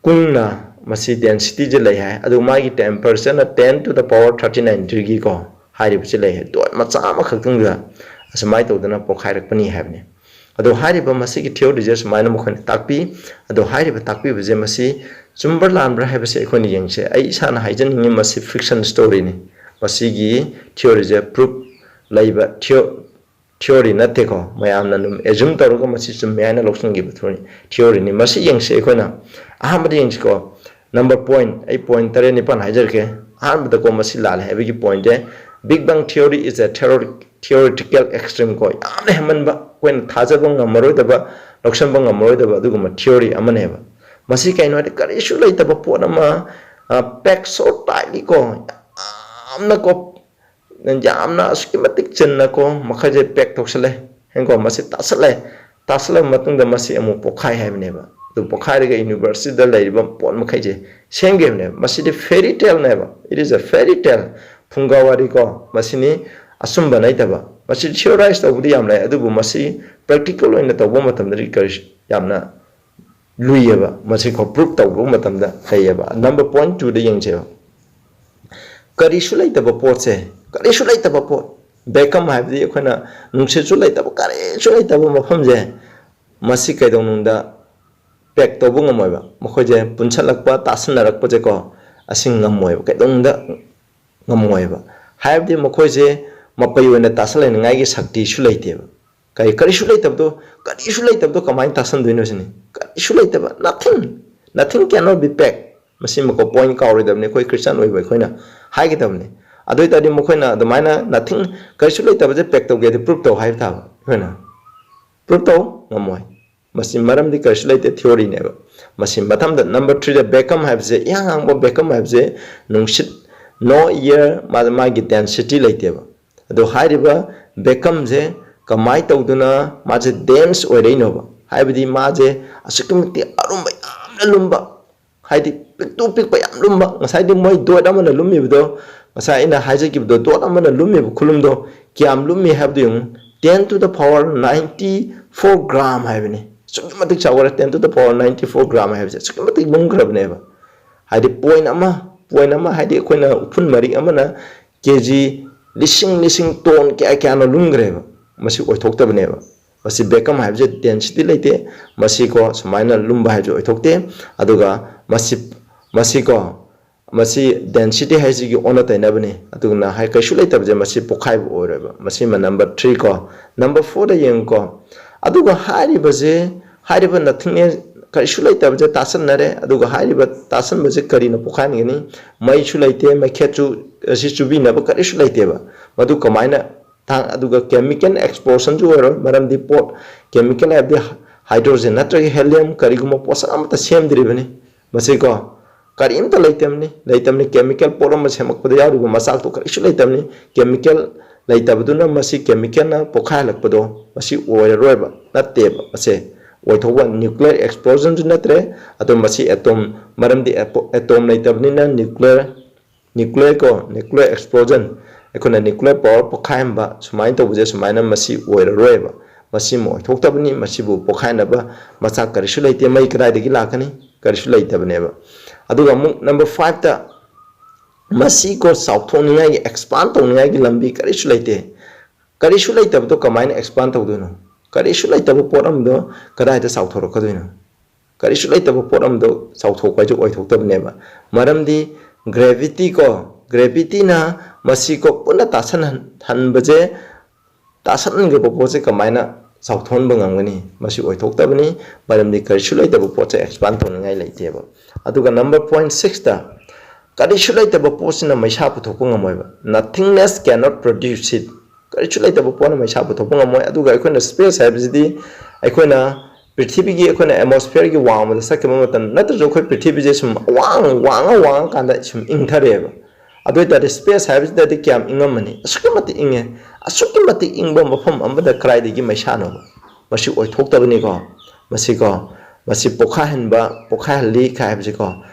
ꯀꯨꯡꯅ ꯃꯁꯤ ꯗꯦꯟꯁꯤꯇꯤꯁꯦ ꯂꯩ ꯍꯥꯏ꯫ ꯑꯗꯨ ꯃꯥꯒꯤ ꯇꯦꯝꯄꯔꯦꯆꯔꯅ ten to the power thirty nine degree ꯀꯣ, ꯍꯥꯏꯔꯤꯕꯁꯤ ꯂꯩ ꯍꯥꯏ꯫ ꯗꯣꯠ ꯃꯆꯥ ꯑꯃꯈꯛꯇꯪꯗ ꯑꯁꯨꯃꯥꯏꯅ ꯇꯧꯗꯅ ꯄꯣꯛꯈꯥꯏꯔꯛꯄꯅꯤ ꯍꯥꯏꯕꯅꯤ꯫ ꯑꯗꯣ ꯍꯥꯏꯔꯤꯕ ꯃꯁꯤꯒꯤ ꯊꯤꯑꯣꯔꯤꯁꯦ ꯁꯨꯃꯥꯏꯅ ꯃꯈꯣꯏꯅ ꯇꯥꯛꯄꯤ꯫ ꯑꯗꯣ ꯍꯥꯏꯔꯤꯕ ꯇꯥꯛꯄꯤꯕꯁꯦ ꯃꯁꯤ ꯆꯨꯝꯕ꯭ꯔꯥ ꯂꯥꯟꯕ꯭ꯔꯥ ꯍꯥꯏꯕꯁꯦ ꯑꯩꯈꯣꯏꯅ ꯌꯦꯡꯁꯦ꯫ ꯑꯩ ꯏꯁꯥꯅ ꯍꯥꯏꯖꯅꯤꯡꯉꯤ, ꯃꯁꯤ ꯐꯤꯛꯁꯟ ꯁ꯭ꯇꯣꯔꯤꯅꯤ꯫ ꯃꯁꯤꯒꯤ ꯊꯤꯑꯣꯔꯤꯁꯦ ꯄ꯭ꯔꯨꯞ ꯂꯩꯕ ꯊꯤꯑꯣ ꯊꯤꯑꯣꯔꯤ ꯅꯠꯇꯦꯀꯣ꯫ ꯃꯌꯥꯝꯅ ꯑꯗꯨꯝ ꯑꯦꯖꯨꯝ ꯇꯧꯔꯒ ꯃꯁꯤ ꯆꯨꯝꯃꯦ ꯍꯥꯏꯅ ꯂꯧꯁꯤꯟꯈꯤꯕ ꯊꯤꯑꯣꯔꯤ ꯊꯤꯑꯣꯔꯤꯅꯤ꯫ ꯃꯁꯤ ꯌꯦꯡꯁꯤ ꯑꯩꯈꯣꯏꯅ꯫ ꯑꯍꯥꯟꯕꯗ ꯌꯦꯡꯁꯤꯀꯣ꯫ ꯅꯝꯕꯔ ꯄꯣꯏꯟꯠ, ꯑꯩ ꯄꯣꯏꯟꯠ ꯇꯔꯦꯠ ꯅꯤꯄꯥꯟ ꯍꯥꯏꯖꯔꯛꯀꯦ꯫ ꯑꯍꯥꯟꯕꯗꯀꯣ, ꯃꯁꯤ ꯂꯥꯜꯂꯦ ꯍꯥꯏꯕꯒꯤ ꯄꯣꯏꯟꯠꯁꯦ, Big Bang theory is a theory- theoretical extreme ꯀꯣ, ꯌꯥꯝꯅ ꯍꯦꯟꯃꯟꯕ, ꯑꯩꯈꯣꯏꯅ ꯊꯥꯖꯕ ꯉꯝꯃꯔꯣꯏꯗꯕ, ꯂꯧꯁꯤꯟꯕ ꯉꯝꯃꯔꯣꯏꯗꯕ ꯑꯗꯨꯒꯨꯝꯕ ꯊꯤꯑꯣꯔꯤ ꯑꯃꯅꯦꯕ꯫ ꯃꯁꯤ ꯀꯩꯅꯣ ꯍꯥꯏꯗꯤ, ꯀꯔꯤꯁꯨ ꯂꯩꯇꯕ ꯄꯣꯠ ꯑꯃ, ꯄꯦꯛ ꯁꯣ ꯇꯥꯏꯠꯂꯤ ꯀꯣ, ꯌꯥꯝꯅ ꯀꯣ, ꯌꯥꯝꯅ ꯑꯁꯨꯛꯀꯤ ꯃꯇꯤꯛ ꯆꯤꯟꯅꯀꯣ, ꯃꯈꯩꯁꯦ ꯄꯦꯛ ꯇꯧꯁꯜꯂꯦ꯫ ꯍꯦꯡꯀꯣ, ꯃꯁꯤ ꯇꯥꯁꯜꯂꯦ꯫ ꯇꯥꯁꯜꯂꯕ ꯃꯇꯨꯡꯗ ꯃꯁꯤ ꯑꯃꯨꯛ ꯄꯣꯛꯈꯥꯏ ꯍꯥꯏꯕꯅꯦꯕ꯫ ꯑꯗꯨ ꯄꯣꯛꯈꯥꯏꯔꯒ ꯌꯨꯅꯤꯚꯔꯁꯁꯤꯗ ꯂꯩꯔꯤꯕ ꯄꯣꯠ ꯃꯈꯩꯁꯦ ꯁꯦꯝꯈꯤꯕꯅꯦꯕ꯫ ꯃꯁꯤꯗꯤ fairy taleꯅꯦꯕ꯫ It is a fairy tale꯫ ꯐꯨꯡꯒꯥ ꯋꯥꯔꯤꯀꯣ, ꯃꯁꯤꯅꯤ, ꯑꯆꯨꯝꯕ ꯅꯠꯇꯕ꯫ ꯃꯁꯤ ꯊꯤꯑꯣꯔꯥꯏꯁ ꯇꯧꯕꯗꯤ ꯌꯥꯝ ꯂꯩ, ꯑꯗꯨꯕꯨ ꯃꯁꯤ ꯄ꯭ꯔꯦꯛꯇꯤꯀꯦꯜ ꯑꯣꯏꯅ ꯇꯧꯕ ꯃꯇꯝꯗꯗꯤ ꯀꯔꯤ ꯌꯥꯝꯅ ꯂꯨꯏꯌꯦꯕ꯫ ꯃꯁꯤꯀꯣ, ꯄ꯭ꯔꯨꯞ ꯇꯧꯕ ꯃꯇꯝꯗ ꯂꯩꯌꯦꯕ꯫ ꯅꯝꯕꯔ ꯄꯣꯏꯟꯠ ꯇꯨꯗ ꯌꯦꯡꯁꯦꯕ꯫ ꯀꯔꯤꯁꯨ ꯂꯩꯇꯕ ꯄꯣꯠꯁꯦ, ꯀꯔꯤꯁꯨ ꯂꯩꯇꯕ ꯄꯣꯠ, ꯚꯦꯀꯝ ꯍꯥꯏꯕꯗꯤ ꯑꯩꯈꯣꯏꯅ ꯅꯨꯡꯁꯤꯠꯁꯨ ꯂꯩꯇꯕ, ꯀꯔꯤꯁꯨ ꯂꯩꯇꯕ ꯃꯐꯝꯁꯦ, ꯃꯁꯤ ꯀꯩꯗꯧꯅꯨꯡꯗ ꯄꯦꯛ ꯇꯧꯕ ꯉꯝꯃꯣꯏꯕ꯫ ꯃꯈꯣꯏꯁꯦ ꯄꯨꯟꯁꯜꯂꯛꯄ, ꯇꯥꯁꯤꯟꯅꯔꯛꯄꯁꯦꯀꯣ, ꯑꯁꯤ ꯉꯝꯃꯣꯏꯕ, ꯀꯩꯗꯧꯅꯨꯡꯗ ꯉꯝꯃꯣꯏꯕ꯫ ꯍꯥꯏꯕꯗꯤ ꯃꯈꯣꯏꯁꯦ ꯃꯄꯩ ꯑꯣꯏꯅ ꯇꯥꯁꯤꯟꯅꯅꯤꯡꯉꯥꯏꯒꯤ ꯁꯛꯇꯤꯁꯨ ꯂꯩꯇꯦꯕ꯫ ꯀꯔꯤ, ꯀꯔꯤꯁꯨ ꯂꯩꯇꯕꯗꯣ, ꯀꯔꯤꯁꯨ ꯂꯩꯇꯕꯗꯣ ꯀꯃꯥꯏꯅ ꯇꯥꯁꯟꯗꯣꯏꯅꯣ ꯁꯤꯅꯤ꯫ ꯀꯔꯤꯁꯨ ꯂꯩꯇꯕ, nothing, nothing cannot be packed꯫ ꯃꯁꯤꯃꯀꯣ, ꯄꯣꯏꯟꯠ ꯀꯥꯎꯔꯣꯏꯗꯕꯅꯤ, ꯑꯩꯈꯣꯏ ꯈ꯭ꯔꯤꯁꯇꯤꯌꯥꯟ ꯑꯣꯏꯕ ꯑꯩꯈꯣꯏꯅ ꯍꯥꯏꯒꯗꯕꯅꯤ꯫ ꯑꯗꯨ ꯑꯣꯏ ꯇꯥꯔꯗꯤ ꯃꯈꯣꯏꯅ ꯑꯗꯨꯃꯥꯏꯅ nothing, ꯀꯔꯤꯁꯨ ꯂꯩꯇꯕꯁꯦ ꯄꯦꯛ ꯇꯧꯒꯦ ꯍꯥꯏꯗꯤ ꯄ꯭ꯔꯨꯞ ꯇꯧ ꯍꯥꯏꯕ ꯇꯥꯕ꯫ ꯑꯩꯈꯣꯏꯅ ꯄ꯭ꯔꯨꯞ ꯇꯧ ꯉꯝꯃꯣꯏ꯫ ꯃꯁꯤ ꯃꯔꯝꯗꯤ ꯀꯔꯤꯁꯨ ꯂꯩꯇꯦ, ꯊꯤꯑꯣꯔꯤꯅꯦꯕ꯫ ꯃꯁꯤ ꯃꯊꯪꯗ ꯅꯝꯕꯔ ꯊ꯭ꯔꯤꯗ ꯚꯦꯀꯝ ꯍꯥꯏꯕꯁꯦ, ꯏꯍꯥꯡ ꯍꯥꯡꯕ ꯚꯦꯀꯝ ꯍꯥꯏꯕꯁꯦ ꯅꯨꯡꯁꯤꯠ, no air, ꯃꯥ-, ꯃꯥꯒꯤ ꯗꯦꯟꯁꯤꯇꯤ ꯂꯩꯇꯦꯕ꯫ ꯑꯗꯣ ꯍꯥꯏꯔꯤꯕ ꯚꯦꯀꯝꯁꯦ ꯀꯃꯥꯏꯅ ꯇꯧꯗꯨꯅ ꯃꯥꯁꯦ ꯗꯦꯟꯁ ꯑꯣꯏꯔꯛꯏꯅꯣꯕ? ꯍꯥꯏꯕꯗꯤ ꯃꯥꯁꯦ ꯑꯁꯨꯛꯀꯤ ꯃꯇꯤꯛ ꯑꯔꯨꯝꯕ, ꯌꯥꯝꯅ ꯂꯨꯝꯕ, ꯍꯥꯏꯗꯤ ꯄꯤꯛꯇꯨ ꯄꯤꯛꯄ ꯌꯥꯝ ꯂꯨꯝꯕ꯫ ꯉꯁꯥꯏꯗꯤ ꯃꯣꯏ ꯗꯣꯠ ꯑꯃꯅ ꯂꯨꯝꯃꯤꯕꯗꯣ, ꯉꯁꯥꯏ ꯑꯩꯅ ꯍꯥꯏꯖꯈꯤꯕꯗꯣ, ꯗꯣꯠ ꯑꯃꯅ ꯂꯨꯝꯃꯤꯕ ꯈꯨꯂꯨꯝꯗꯣ ꯀꯌꯥꯝ ꯂꯨꯝꯃꯤ ꯍꯥꯏꯕꯗꯨ ꯌꯦꯡꯉꯨ, ten to the power ninety four gram ꯍꯥꯏꯕꯅꯤ꯫ ꯑꯁꯨꯛꯀꯤ ꯃꯇꯤꯛ ꯆꯥꯎꯈ꯭ꯔꯦ, ten to the power ninety four gram ꯍꯥꯏꯕꯁꯦ ꯑꯁꯨꯛꯀꯤ ꯃꯇꯤꯛ ꯂꯨꯝꯈ꯭ꯔꯕꯅꯦꯕ꯫ ꯍꯥꯏꯗꯤ ꯄꯣꯏꯟ ꯑꯃ, ꯄꯣꯏꯟ ꯑꯃ, ꯍꯥꯏꯗꯤ ꯑꯩꯈꯣꯏꯅ ꯎꯐꯨꯟ ꯃꯔꯤꯛ ꯑꯃꯅ ꯀꯦ ꯖꯤ ꯂꯤꯁꯤꯡ ꯂꯤꯁꯤꯡ, ꯇꯣꯟ ꯀꯌꯥ ꯀꯌꯥꯅꯣ ꯂꯨꯝꯈ꯭ꯔꯦꯕ꯫ ꯃꯁꯤ ꯑꯣꯏꯊꯣꯛꯇꯕꯅꯦꯕ꯫ ꯃꯁꯤ ꯚꯦꯀꯝ ꯍꯥꯏꯕꯁꯦ ꯗꯦꯟꯁꯤꯇꯤ ꯂꯩꯇꯦ꯫ ꯃꯁꯤꯀꯣ ꯁꯨꯃꯥꯏꯅ ꯂꯨꯝꯕ ꯍꯥꯏꯕꯁꯦ ꯑꯣꯏꯊꯣꯛꯇꯦ꯫ ꯑꯗꯨꯒ ꯃꯁꯤ, ꯃꯁꯤꯀꯣ, ꯃꯁꯤ ꯗꯦꯟꯁꯤꯇꯤ ꯍꯥꯏꯁꯤꯒꯤ ꯑꯣꯟꯅ ꯇꯩꯅꯕꯅꯤ꯫ ꯑꯗꯨꯅ ꯍꯥꯏ ꯀꯩꯁꯨ ꯂꯩꯇꯕꯁꯦ ꯃꯁꯤ ꯄꯣꯛꯈꯥꯏꯕ ꯑꯣꯏꯔꯣꯏꯕ꯫ ꯃꯁꯤꯃ ꯅꯝꯕꯔ ꯊ꯭ꯔꯤ ꯀꯣ꯫ ꯅꯝꯕꯔ ꯐꯣꯔꯗ ꯌꯦꯡꯉꯨꯀꯣ꯫ ꯑꯗꯨꯒ ꯍꯥꯏꯔꯤꯕꯁꯦ, ꯍꯥꯏꯔꯤꯕ ꯅꯊꯤꯡꯅꯦ, ꯀꯔꯤꯁꯨ ꯂꯩꯇꯕꯁꯦ ꯇꯥꯁꯟꯅꯔꯦ꯫ ꯑꯗꯨꯒ ꯍꯥꯏꯔꯤꯕ ꯇꯥꯁꯟꯕꯁꯦ ꯀꯔꯤꯅ ꯄꯣꯛꯈꯥꯏꯍꯟꯒꯅꯤ? ꯃꯩꯁꯨ ꯂꯩꯇꯦ, ꯃꯩꯈꯦꯠꯁꯨ, ꯑꯁꯤ ꯆꯨꯕꯤꯅꯕ ꯀꯔꯤꯁꯨ ꯂꯩꯇꯦꯕ꯫ ꯃꯗꯨ ꯀꯃꯥꯏꯅ ꯊꯥꯡ-, ꯑꯗꯨꯒ ꯀꯦꯃꯤꯀꯦꯜ ꯑꯦꯛꯁꯄ꯭ꯂꯣꯁꯟꯁꯨ ꯑꯣꯏꯔꯣꯏ, ꯃꯔꯝꯗꯤ ꯄꯣꯠ, ꯀꯦꯃꯤꯀꯦꯜ ꯍꯥꯏꯕꯗꯤ ꯍꯥꯏꯗ꯭ꯔꯣꯖꯦꯟ ꯅꯠꯇ꯭ꯔꯒ ꯍꯦꯂꯤꯌꯝ ꯀꯔꯤꯒꯨꯝꯕ ꯄꯣꯠꯁꯛ ꯑꯃꯠꯇ ꯁꯦꯝꯗ꯭ꯔꯤꯕꯅꯤ꯫ ꯃꯁꯤꯀꯣ ꯀꯔꯤꯝꯇ ꯂꯩꯇꯕꯅꯤ, ꯂꯩꯇꯕꯅꯤ꯫ ꯀꯦꯃꯤꯀꯦꯜ ꯄꯣꯠ ꯑꯃ ꯁꯦꯝꯃꯛꯄꯗ ꯌꯥꯎꯔꯤꯕ ꯃꯆꯥꯛꯇꯣ ꯀꯔꯤꯁꯨ ꯂꯩꯇꯕꯅꯤ꯫ ꯀꯦꯃꯤꯀꯦꯜ ꯂꯩꯇꯕꯗꯨꯅ ꯃꯁꯤ ꯀꯦꯃꯤꯀꯦꯜꯅ ꯄꯣꯛꯈꯥꯏꯍꯜꯂꯛꯄꯗꯣ ꯃꯁꯤ ꯑꯣꯏꯔꯔꯣꯏꯕ, ꯅꯠꯇꯦꯕ꯫ ꯃꯁꯦ ꯑꯣꯏꯊꯣꯛꯄ ꯅ꯭ꯌꯨꯀ꯭ꯂꯤꯌꯔ ꯑꯦꯛꯁꯄ꯭ꯂꯣꯖꯟꯁꯨ ꯅꯠꯇ꯭ꯔꯦ꯫ ꯑꯗꯣ ꯃꯁꯤ ꯑꯦꯇꯣꯝ, ꯃꯔꯝꯗꯤ ꯑꯦꯄꯣ-, ꯑꯦꯇꯣꯝ ꯂꯩꯇꯕꯅꯤꯅ ꯅ꯭ꯌꯨꯀ꯭ꯂꯤꯌꯔ, ꯅ꯭ꯌꯨꯀ꯭ꯂꯤꯌꯔ ꯀꯣ, ꯅ꯭ꯌꯨꯀ꯭ꯂꯤꯌꯔ ꯑꯦꯛꯁꯄ꯭ꯂꯣꯖꯟ, ꯑꯩꯈꯣꯏꯅ ꯅ꯭ꯌꯨꯀ꯭ꯂꯤꯌꯔ ꯄꯥꯋꯔ ꯄꯣꯛꯈꯥꯏꯍꯟꯕ ꯁꯨꯃꯥꯏꯅ ꯇꯧꯕꯁꯦ ꯁꯨꯃꯥꯏꯅ ꯃꯁꯤ ꯑꯣꯏꯔꯔꯣꯏꯕ꯫ ꯃꯁꯤꯃ ꯑꯣꯏꯊꯣꯛꯇꯕꯅꯤ꯫ ꯃꯁꯤꯕꯨ ꯄꯣꯛꯈꯥꯏꯅꯕ ꯃꯆꯥꯛ ꯀꯔꯤꯁꯨ ꯂꯩꯇꯦ꯫ ꯃꯩ ꯀꯗꯥꯏꯗꯒꯤ ꯂꯥꯛꯀꯅꯤ? ꯀꯔꯤꯁꯨ ꯂꯩꯇꯕꯅꯦꯕ꯫ ꯑꯗꯨꯒ ꯑꯃꯨꯛ ꯅꯝꯕꯔ ꯐꯥꯏꯚꯇ, ꯃꯁꯤ ꯀꯣ ꯆꯥꯎꯊꯣꯛꯅꯤꯡꯉꯥꯏꯒꯤ, ꯑꯦꯛꯁꯄꯥꯟ ꯇꯧꯅꯤꯡꯉꯥꯏꯒꯤ ꯂꯝꯕꯤ ꯀꯔꯤꯁꯨ ꯂꯩꯇꯦ꯫ ꯀꯔꯤꯁꯨ ꯂꯩꯇꯕꯗꯣ ꯀꯃꯥꯏꯅ ꯑꯦꯛꯁꯄꯥꯟ ꯇꯧꯗꯣꯏꯅꯣ? ꯀꯔꯤꯁꯨ ꯂꯩꯇꯕ ꯄꯣꯠ ꯑꯃꯗꯣ ꯀꯗꯥꯏꯗ ꯆꯥꯎꯊꯣꯔꯛꯀꯗꯣꯏꯅꯣ? ꯀꯔꯤꯁꯨ ꯂꯩꯇꯕ ꯄꯣꯠ ꯑꯃꯗꯣ ꯆꯥꯎꯊꯣꯛꯄ ꯍꯥꯏꯁꯦ ꯑꯣꯏꯊꯣꯛꯇꯕꯅꯦꯕ꯫ ꯃꯔꯝꯗꯤ ꯒ꯭ꯔꯦꯚꯤꯇꯤ ꯀꯣ, ꯒ꯭ꯔꯦꯚꯤꯇꯤꯅ ꯃꯁꯤ ꯀꯣ ꯄꯨꯟꯅ ꯇꯥꯁꯟꯍꯟ-, ꯍꯟꯕꯁꯦ, ꯇꯥꯁꯟꯍꯟꯈ꯭ꯔꯕ ꯄꯣꯠꯁꯦ ꯀꯃꯥꯏꯅ ꯆꯥꯎꯊꯣꯛꯍꯟꯕ ꯉꯝꯒꯅꯤ? ꯃꯁꯤ ꯑꯣꯏꯊꯣꯛꯇꯕꯅꯤ, ꯃꯔꯝꯗꯤ ꯀꯔꯤꯁꯨ ꯂꯩꯇꯕ ꯄꯣꯠꯁꯦ ꯑꯦꯛꯁꯄꯥꯟ ꯇꯧꯅꯤꯡꯉꯥꯏ ꯂꯩꯇꯦꯕ꯫ ꯑꯗꯨꯒ ꯅꯝꯕꯔ ꯄꯣꯏꯟ ꯁꯤꯛꯁꯇ, ꯀꯔꯤꯁꯨ ꯂꯩꯇꯕ ꯄꯣꯠꯁꯤꯅ ꯃꯩꯁꯥ ꯄꯨꯊꯣꯛꯄ ꯉꯝꯃꯣꯏꯕ꯫ Nothingness cannot produce heat꯫ ꯀꯔꯤꯁꯨ ꯂꯩꯇꯕ ꯄꯣꯠꯅ ꯃꯩꯁꯥ ꯄꯨꯊꯣꯛꯄ ꯉꯝꯃꯣꯏ꯫ ꯑꯗꯨꯒ ꯑꯩꯈꯣꯏꯅ ꯁ꯭ꯄꯦꯁ ꯍꯥꯏꯕꯁꯤꯗꯤ ꯑꯩꯈꯣꯏꯅ ꯄ꯭ꯔꯤꯊꯤꯕꯤꯒꯤ, ꯑꯩꯈꯣꯏꯅ ꯑꯦꯠꯃꯣꯁꯐꯤꯌꯔꯒꯤ ꯋꯥꯡꯃꯗ ꯆꯠꯈꯤꯕ ꯃꯇꯝꯗ, ꯅꯠꯇ꯭ꯔꯁꯨ ꯑꯩꯈꯣꯏ ꯄ꯭ꯔꯤꯊꯤꯕꯤꯁꯦ ꯁꯨꯝ ꯋꯥꯡ-, ꯋꯥꯡꯉ ꯋꯥꯡꯉꯀꯥꯟꯗ ꯁꯨꯝ ꯏꯪꯊꯔꯛꯑꯦꯕ꯫ ꯑꯗꯨ ꯑꯣꯏ ꯇꯥꯔꯗꯤ ꯁ꯭ꯄꯦꯁ ꯍꯥꯏꯕꯁꯤꯗꯗꯤ ꯀꯌꯥꯝ ꯏꯪꯉꯝꯃꯅꯤ? ꯑꯁꯨꯛꯀꯤ ꯃꯇꯤꯛ ꯏꯪꯉꯦ꯫ ꯑꯁꯨꯛꯀꯤ ꯃꯇꯤꯛ ꯏꯪꯕ ꯃꯐꯝ ꯑꯃꯗ ꯀꯗꯥꯏꯗꯒꯤ ꯃꯩꯁꯥꯅꯣꯕ? ꯃꯁꯤ ꯑꯣꯏꯊꯣꯛꯇꯕꯅꯤꯀꯣ꯫ ꯃꯁꯤꯀꯣ, ꯃꯁꯤ ꯄꯣꯛꯈꯥꯏꯍꯟꯕ, ꯄꯣꯛꯈꯥꯏꯍꯜꯂꯤ ꯀꯥꯏ ꯍꯥꯏꯕꯁꯤꯀꯣ,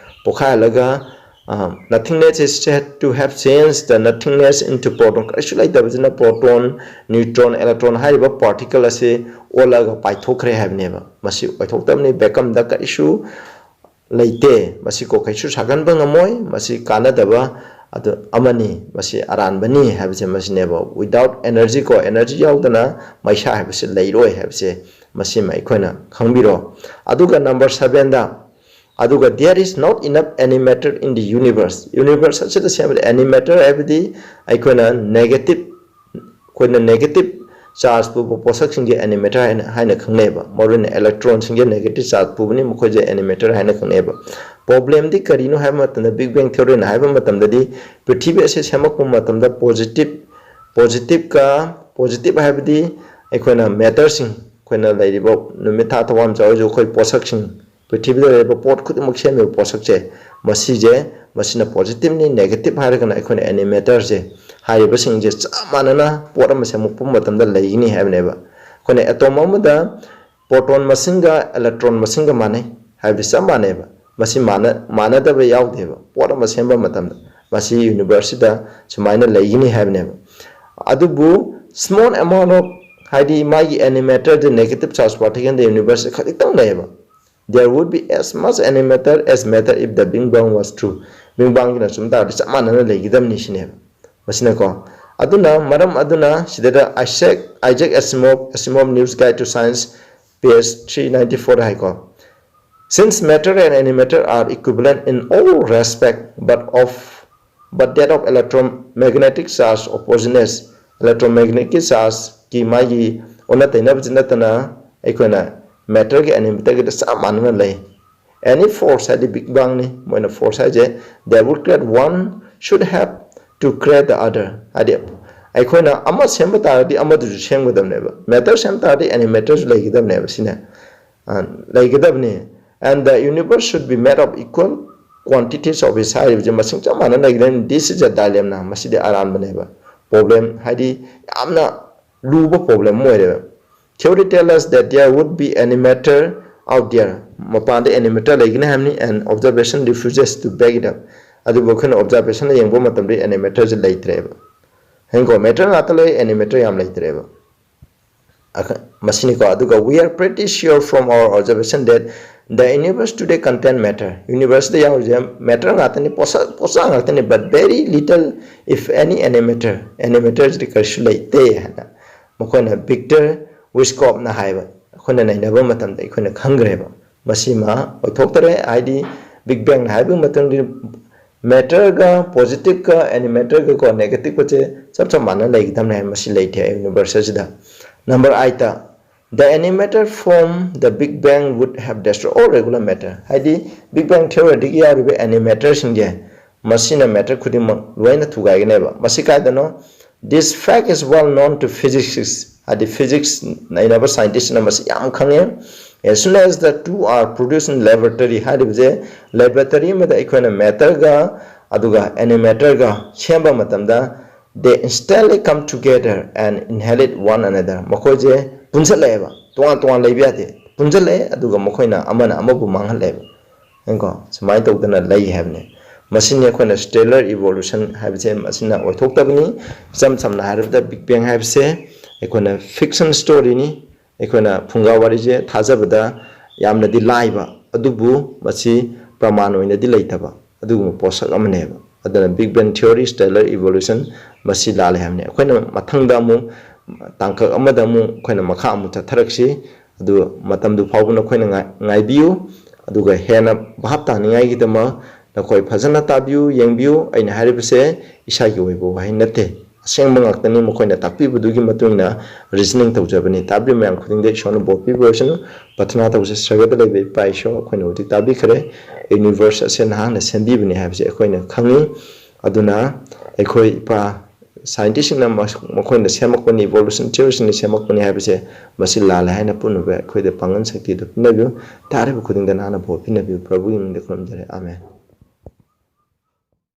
ꯄꯣꯛꯈꯥꯏꯍꯜꯂꯒ, ꯑ, "Nothingness is said to have changed the nothingness into proton." ꯀꯔꯤꯁꯨ ꯂꯩꯇꯕꯁꯤꯅ proton, neutron, electron ꯍꯥꯏꯔꯤꯕ particle ꯑꯁꯤ ꯑꯣꯜꯂꯒ ꯄꯥꯏꯊꯣꯛꯈ꯭ꯔꯦ ꯍꯥꯏꯕꯅꯦꯕ꯫ ꯃꯁꯤ ꯑꯣꯏꯊꯣꯛꯇꯕꯅꯤ, vacuumꯗ ꯀꯔꯤꯁꯨ ꯂꯩꯇꯦ꯫ ꯃꯁꯤ ꯀꯣ ꯀꯩꯁꯨ ꯁꯥꯒꯟꯕ ꯉꯝꯃꯣꯏ, ꯃꯁꯤ ꯀꯥꯟꯅꯗꯕ ꯑꯗꯨ ꯑꯃꯅꯤ, ꯃꯁꯤ ꯑꯔꯥꯟꯕꯅꯤ ꯍꯥꯏꯕꯁꯦ ꯃꯁꯤꯅꯦꯕ꯫ Without energy ꯀꯣ, energy ꯌꯥꯎꯗꯅ ꯃꯩꯁꯥ ꯍꯥꯏꯕꯁꯤ ꯂꯩꯔꯣꯏ ꯍꯥꯏꯕꯁꯦ ꯃꯁꯤꯃ ꯑꯩꯈꯣꯏꯅ ꯈꯪꯕꯤꯔꯣ꯫ ꯑꯗꯨꯒ number sevenꯗ, ꯑꯗꯨꯒ "There is not enough antimatter in the universe." Universe ꯑꯁꯤꯗ ꯁꯦꯝꯕꯗ antimatter ꯍꯥꯏꯕꯗꯤ ꯑꯩꯈꯣꯏꯅ negative, ꯑꯩꯈꯣꯏꯅ negative charge ꯄꯨꯕ ꯄꯣꯠꯁꯛꯁꯤꯡꯁꯦ antimatter ꯍꯥꯏꯅ, ꯍꯥꯏꯅ ꯈꯪꯅꯩꯑꯕ꯫ ꯃꯔꯨꯑꯣꯏꯅ electronꯁꯤꯡꯁꯦ negative charge ꯄꯨꯕꯅꯤ, ꯃꯈꯣꯏꯁꯦ antimatter ꯍꯥꯏꯅ ꯈꯪꯅꯩꯑꯕ꯫ Problemꯗꯤ ꯀꯔꯤꯅꯣ ꯍꯥꯏꯕ ꯃꯇꯝꯗ, Big Bang theoryꯅ ꯍꯥꯏꯕ ꯃꯇꯝꯗꯗꯤ, ꯄ꯭ꯔꯤꯊꯤꯕꯤ ꯑꯁꯤ ꯁꯦꯝꯃꯛꯄ ꯃꯇꯝꯗ positive, positiveꯀ, positive ꯍꯥꯏꯕꯗꯤ ꯑꯩꯈꯣꯏꯅ matterꯁꯤꯡ, ꯑꯩꯈꯣꯏꯅ ꯂꯩꯔꯤꯕ ꯅꯨꯃꯤꯠ, ꯊꯥ, ꯊꯋꯥꯟꯃꯤꯆꯥꯛ ꯑꯣꯏꯔꯁꯨ, ꯑꯩꯈꯣꯏ ꯄꯣꯠꯁꯛꯁꯤꯡ, ꯄ꯭ꯔꯤꯊꯤꯕꯤꯗ ꯂꯩꯔꯤꯕ ꯄꯣꯠ ꯈꯨꯗꯤꯡꯃꯛ ꯁꯦꯝꯃꯤꯕ ꯄꯣꯠꯁꯛꯁꯦ, ꯃꯁꯤꯁꯦ, ꯃꯁꯤꯅ positiveꯅꯤ, negative ꯍꯥꯏꯔꯒꯅ ꯑꯩꯈꯣꯏꯅ antimatterꯁꯦ, ꯍꯥꯏꯔꯤꯕꯁꯤꯡꯁꯦ ꯆꯞ ꯃꯥꯟꯅꯅ ꯄꯣꯠ ꯑꯃ ꯁꯦꯝꯃꯛꯄ ꯃꯇꯝꯗ ꯂꯩꯒꯅꯤ ꯍꯥꯏꯕꯅꯦꯕ꯫ ꯑꯩꯈꯣꯏꯅ atom ꯑꯃꯗ proton ꯃꯁꯤꯡꯒ electron ꯃꯁꯤꯡꯒ ꯃꯥꯟꯅꯩ ꯍꯥꯏꯕꯗꯤ ꯆꯞ ꯃꯥꯟꯅꯩꯕ꯫ ꯃꯁꯤ ꯃꯥꯟꯅ-, ꯃꯥꯟꯅꯗꯕ ꯌꯥꯎꯗꯦꯕ꯫ ꯄꯣꯠ ꯑꯃ ꯁꯦꯝꯕ ꯃꯇꯝꯗ ꯃꯁꯤ universeꯁꯤꯗ ꯁꯨꯃꯥꯏꯅ ꯂꯩꯒꯅꯤ ꯍꯥꯏꯕꯅꯦꯕ꯫ ꯑꯗꯨꯕꯨ small amount of, ꯍꯥꯏꯗꯤ ꯃꯥꯒꯤ antimatterꯗ negative charge particle in the universe ꯈꯖꯤꯛꯇꯪ ꯂꯩꯌꯦꯕ꯫ "There would be as much antimatter as matter if the Big Bang was true." Big Bangꯒꯤꯅ ꯆꯨꯝ ꯇꯥꯔꯗꯤ ꯆꯞ ꯃꯥꯟꯅꯅ ꯂꯩꯒꯗꯕꯅꯤ ꯁꯤꯅꯦꯕ꯫ ꯃꯁꯤꯅꯀꯣ꯫ ꯑꯗꯨꯅ, ꯃꯔꯝ ꯑꯗꯨꯅ ꯁꯤꯗꯩꯗ Isaac, Isaac Asimov, Asimov News Guide to Science, page three ninety four ꯍꯥꯏꯀꯣ, "Since matter and antimatter are equivalent in all respect, but of, but that of electromagnetic charge oppositeness," electromagnetic chargeꯀꯤ ꯃꯥꯒꯤ ꯑꯣꯟꯅ ꯇꯩꯅꯕꯁꯤ ꯅꯠꯇꯅ ꯑꯩꯈꯣꯏꯅ matterꯒꯤ antimatterꯒꯤꯗ ꯆꯞ ꯃꯥꯟꯅꯅ ꯂꯩ꯫ Any force ꯍꯥꯏꯗꯤ Big Bangꯅꯤ, ꯃꯣꯏꯅ force ꯍꯥꯏꯁꯦ, "That would create one should have to create the other." ꯍꯥꯏꯗꯤ ꯑꯩꯈꯣꯏꯅ ꯑꯃ ꯁꯦꯝꯕ ꯇꯥꯔꯗꯤ ꯑꯃꯗꯨꯁꯨ ꯁꯦꯝꯒꯗꯕꯅꯦꯕ, matter ꯁꯦꯝ ꯇꯥꯔꯗꯤ antimatterꯁꯨ ꯂꯩꯒꯗꯕꯅꯦꯕ, ꯁꯤꯅ, ꯑ, ꯂꯩꯒꯗꯕꯅꯤ꯫ "And the universe should be made of equal quantities of its" ꯍꯥꯏꯔꯤꯕꯁꯦ ꯃꯁꯤꯡ ꯆꯞ ꯃꯥꯟꯅꯅ ꯂꯩꯒꯗꯕꯅꯤ꯫ This is a dilemma, ꯃꯁꯤꯗꯤ ꯑꯔꯥꯟꯕꯅꯦꯕ꯫ Problem ꯍꯥꯏꯗꯤ ꯌꯥꯝꯅ ꯂꯨꯕ problem ꯑꯃ ꯑꯣꯏꯔꯦꯕ꯫ Theory tell us that there would be antimatter out there, ꯃꯄꯥꯟꯗ animator ꯂꯩꯒꯅꯤ ꯍꯥꯏꯕꯅꯤ, and observation refuses to back it up. ꯑꯗꯨꯕꯨ ꯑꯩꯈꯣꯏꯅ observationꯗ ꯌꯦꯡꯕ ꯃꯇꯝꯗ animatorꯁꯦ ꯂꯩꯇ꯭ꯔꯦꯕ꯫ ꯍꯦꯡꯀꯣ, matter ꯉꯥꯛꯇ ꯂꯩ, animator ꯌꯥꯝ ꯂꯩꯇ꯭ꯔꯦꯕ꯫ ꯑꯈ-, ꯃꯁꯤꯅꯤꯀꯣ꯫ ꯑꯗꯨꯒ we are pretty sure from our observation that the universe today contain matter. Universeꯗ ꯌꯥꯎꯔꯤꯁꯦ matter ꯉꯥꯛꯇꯅꯤ, ꯄꯣꯠꯁꯛ ꯄꯣꯠꯁꯛ ꯉꯥꯛꯇꯅꯤ, but very little if any animator, animatorꯁꯤꯗꯤ ꯀꯔꯤꯁꯨ ꯂꯩꯇꯦ ꯍꯥꯏꯅ ꯃꯈꯣꯏꯅ Victor Weisskopfꯅ ꯍꯥꯏꯕ ꯑꯩꯈꯣꯏꯅ ꯅꯩꯅꯕ ꯃꯇꯝꯗ ꯑꯩꯈꯣꯏꯅ ꯈꯪꯈ꯭ꯔꯦꯕ꯫ ꯃꯁꯤꯃ ꯑꯣꯏꯊꯣꯛꯇꯔꯦ, ꯍꯥꯏꯗꯤ Big Bangꯅ ꯍꯥꯏꯕ ꯃꯇꯝꯗꯤ matterꯒ, positiveꯒ, animatorꯒꯀꯣ, negativeꯒꯁꯦ ꯆꯞ ꯆꯞ ꯃꯥꯟꯅ ꯂꯩꯒꯗꯕꯅꯦ ꯍꯥꯏꯕ ꯃꯁꯤ ꯂꯩꯇꯦ universe ꯑꯁꯤꯗ꯫ Number eight, the animator from the Big Bang would have destroyed all regular matter. ꯍꯥꯏꯗꯤ Big Bang theoryꯗꯒꯤ ꯌꯥꯎꯔꯤꯕ animatorꯁꯤꯡꯁꯦ ꯃꯁꯤꯅ matter ꯈꯨꯗꯤꯡꯃꯛ ꯂꯣꯏꯅ ꯊꯨꯒꯥꯏꯒꯅꯦꯕ꯫ ꯃꯁꯤ ꯀꯥꯏꯗꯅꯣ? This fact is well known to physicists, ꯍꯥꯏꯗꯤ physics ꯅꯩꯅꯕ scientistꯅ ꯃꯁꯤ ꯌꯥꯝ ꯈꯪꯉꯦ꯫ As soon as the two are produced in laboratory, ꯍꯥꯏꯔꯤꯕꯁꯦ laboratory ꯑꯃꯗ ꯑꯩꯈꯣꯏꯅ matterꯒ ꯑꯗꯨꯒ animatorꯒ ꯁꯦꯝꯕ ꯃꯇꯝꯗ, they instantly come together and inherit one another. ꯃꯈꯣꯏꯁꯦ ꯄꯨꯟꯁꯤꯜꯂꯛꯑꯦꯕ, ꯇꯣꯉꯥꯟ ꯇꯣꯉꯥꯟ ꯂꯩꯕ ꯌꯥꯗꯦ, ꯄꯨꯟꯁꯤꯜꯂꯛꯑꯦ ꯑꯗꯨꯒ ꯃꯈꯣꯏꯅ ꯑꯃꯅ ꯑꯃꯕꯨ ꯃꯥꯡꯍꯜꯂꯦꯕ꯫ ꯀꯣ, ꯁꯨꯃꯥꯏꯅ ꯇꯧꯗꯅ ꯂꯩ ꯍꯥꯏꯕꯅꯦ꯫ ꯃꯁꯤꯅꯤ ꯑꯩꯈꯣꯏꯅ stellar evolution ꯍꯥꯏꯕꯁꯦ ꯃꯁꯤꯅ ꯑꯣꯏꯊꯣꯛꯇꯕꯅꯤ꯫ ꯏꯆꯝ ꯆꯝꯅ ꯍꯥꯏꯔꯕꯗ Big Bang ꯍꯥꯏꯕꯁꯦ ꯑꯩꯈꯣꯏꯅ fiction storyꯅꯤ꯫ ꯑꯩꯈꯣꯏꯅ ꯐꯨꯡꯒꯥ ꯋꯥꯔꯤꯁꯦ ꯊꯥꯖꯕꯗ ꯌꯥꯝꯅꯗꯤ ꯂꯥꯏꯕ, ꯑꯗꯨꯕꯨ ꯃꯁꯤ ꯄ꯭ꯔꯃꯥꯟ ꯑꯣꯏꯅꯗꯤ ꯂꯩꯇꯕ ꯑꯗꯨꯒꯨꯝꯕ ꯄꯣꯠꯁꯛ ꯑꯃꯅꯦꯕ꯫ ꯑꯗꯨꯅ Big Bang theory, stellar evolution ꯃꯁꯤ ꯂꯥꯜꯂꯦ ꯍꯥꯏꯕꯅꯤ꯫ ꯑꯩꯈꯣꯏꯅ ꯃꯊꯪꯗ ꯑꯃꯨꯛ ꯇꯥꯡꯀꯛ ꯑꯃꯗ ꯑꯃꯨꯛ ꯑꯩꯈꯣꯏꯅ ꯃꯈꯥ ꯑꯃꯨꯛ ꯆꯠꯊꯔꯛꯁꯤ꯫ ꯑꯗꯨ ꯃꯇꯝꯗꯨ ꯐꯥꯎꯕ ꯅꯈꯣꯏꯅ ꯉꯥꯏ-, ꯉꯥꯏꯕꯤꯌꯨ꯫ ꯑꯗꯨꯒ ꯍꯦꯟꯅ ꯚꯥꯞ ꯇꯥꯅꯤꯡꯉꯥꯏꯒꯤꯗꯃꯛ ꯅꯈꯣꯏ ꯐꯖꯅ ꯇꯥꯕꯤꯌꯨ, ꯌꯦꯡꯕꯤꯌꯨ꯫ ꯑꯩꯅ ꯍꯥꯏꯔꯤꯕꯁꯦ ꯏꯁꯥꯒꯤ ꯑꯣꯏꯕ ꯋꯥꯍꯩ ꯅꯠꯇꯦ, ꯑꯁꯦꯡꯕ ꯉꯥꯛꯇꯅꯤ꯫ ꯃꯈꯣꯏꯅ ꯇꯥꯛꯄꯤꯕꯗꯨꯒꯤ ꯃꯇꯨꯡ ꯏꯟꯅ reasoning ꯇꯧꯖꯕꯅꯤ꯫ ꯇꯥꯕꯤꯕ ꯃꯌꯥꯝ ꯈꯨꯗꯤꯡꯗ ꯏꯁꯣꯔꯅ ꯕꯣꯔ ꯄꯤꯕ ꯑꯣꯏꯔꯁꯅꯨ꯫ ꯄ꯭ꯔꯊꯅꯥ ꯇꯧꯖꯩ꯫ ꯁꯔꯒꯗ ꯂꯩꯕ ꯏꯄꯥ ꯏꯁꯣꯔ, ꯑꯩꯈꯣꯏꯅ ꯍꯧꯖꯤꯛ ꯇꯥꯕꯤꯈ꯭ꯔꯦ꯫ Universe ꯑꯁꯦ ꯅꯍꯥꯛꯅ ꯁꯦꯝꯕꯤꯕꯅꯤ ꯍꯥꯏꯕꯁꯦ ꯑꯩꯈꯣꯏꯅ ꯈꯪꯉꯤ꯫ ꯑꯗꯨꯅ ꯑꯩꯈꯣꯏ ꯏꯄꯥ, scientistꯁꯤꯡꯅ ꯃꯈꯣꯏꯅ ꯁꯦꯝꯃꯛꯄꯅꯤ, evolution theoryꯁꯤꯡꯅ ꯁꯦꯝꯃꯛꯄꯅꯤ ꯍꯥꯏꯕꯁꯦ ꯃꯁꯤ ꯂꯥꯜꯂꯦ ꯍꯥꯏꯅ ꯄꯨꯝꯅꯃꯛ ꯑꯩꯈꯣꯏꯗ ꯄꯥꯡꯒꯜ ꯁꯛꯇꯤ ꯑꯗꯨ ꯄꯤꯅꯕꯤꯌꯨ꯫ ꯇꯥꯔꯤꯕ ꯈꯨꯗꯤꯡꯗ ꯅꯍꯥꯛꯅ ꯕꯣꯔ ꯄꯤꯅꯕꯤꯌꯨ꯫ ꯄ꯭ꯔꯚꯨꯒꯤ ꯃꯤꯡꯗ ꯈꯨꯔꯨꯝꯖꯔꯦ꯫ ꯑꯥꯃꯦꯟ꯫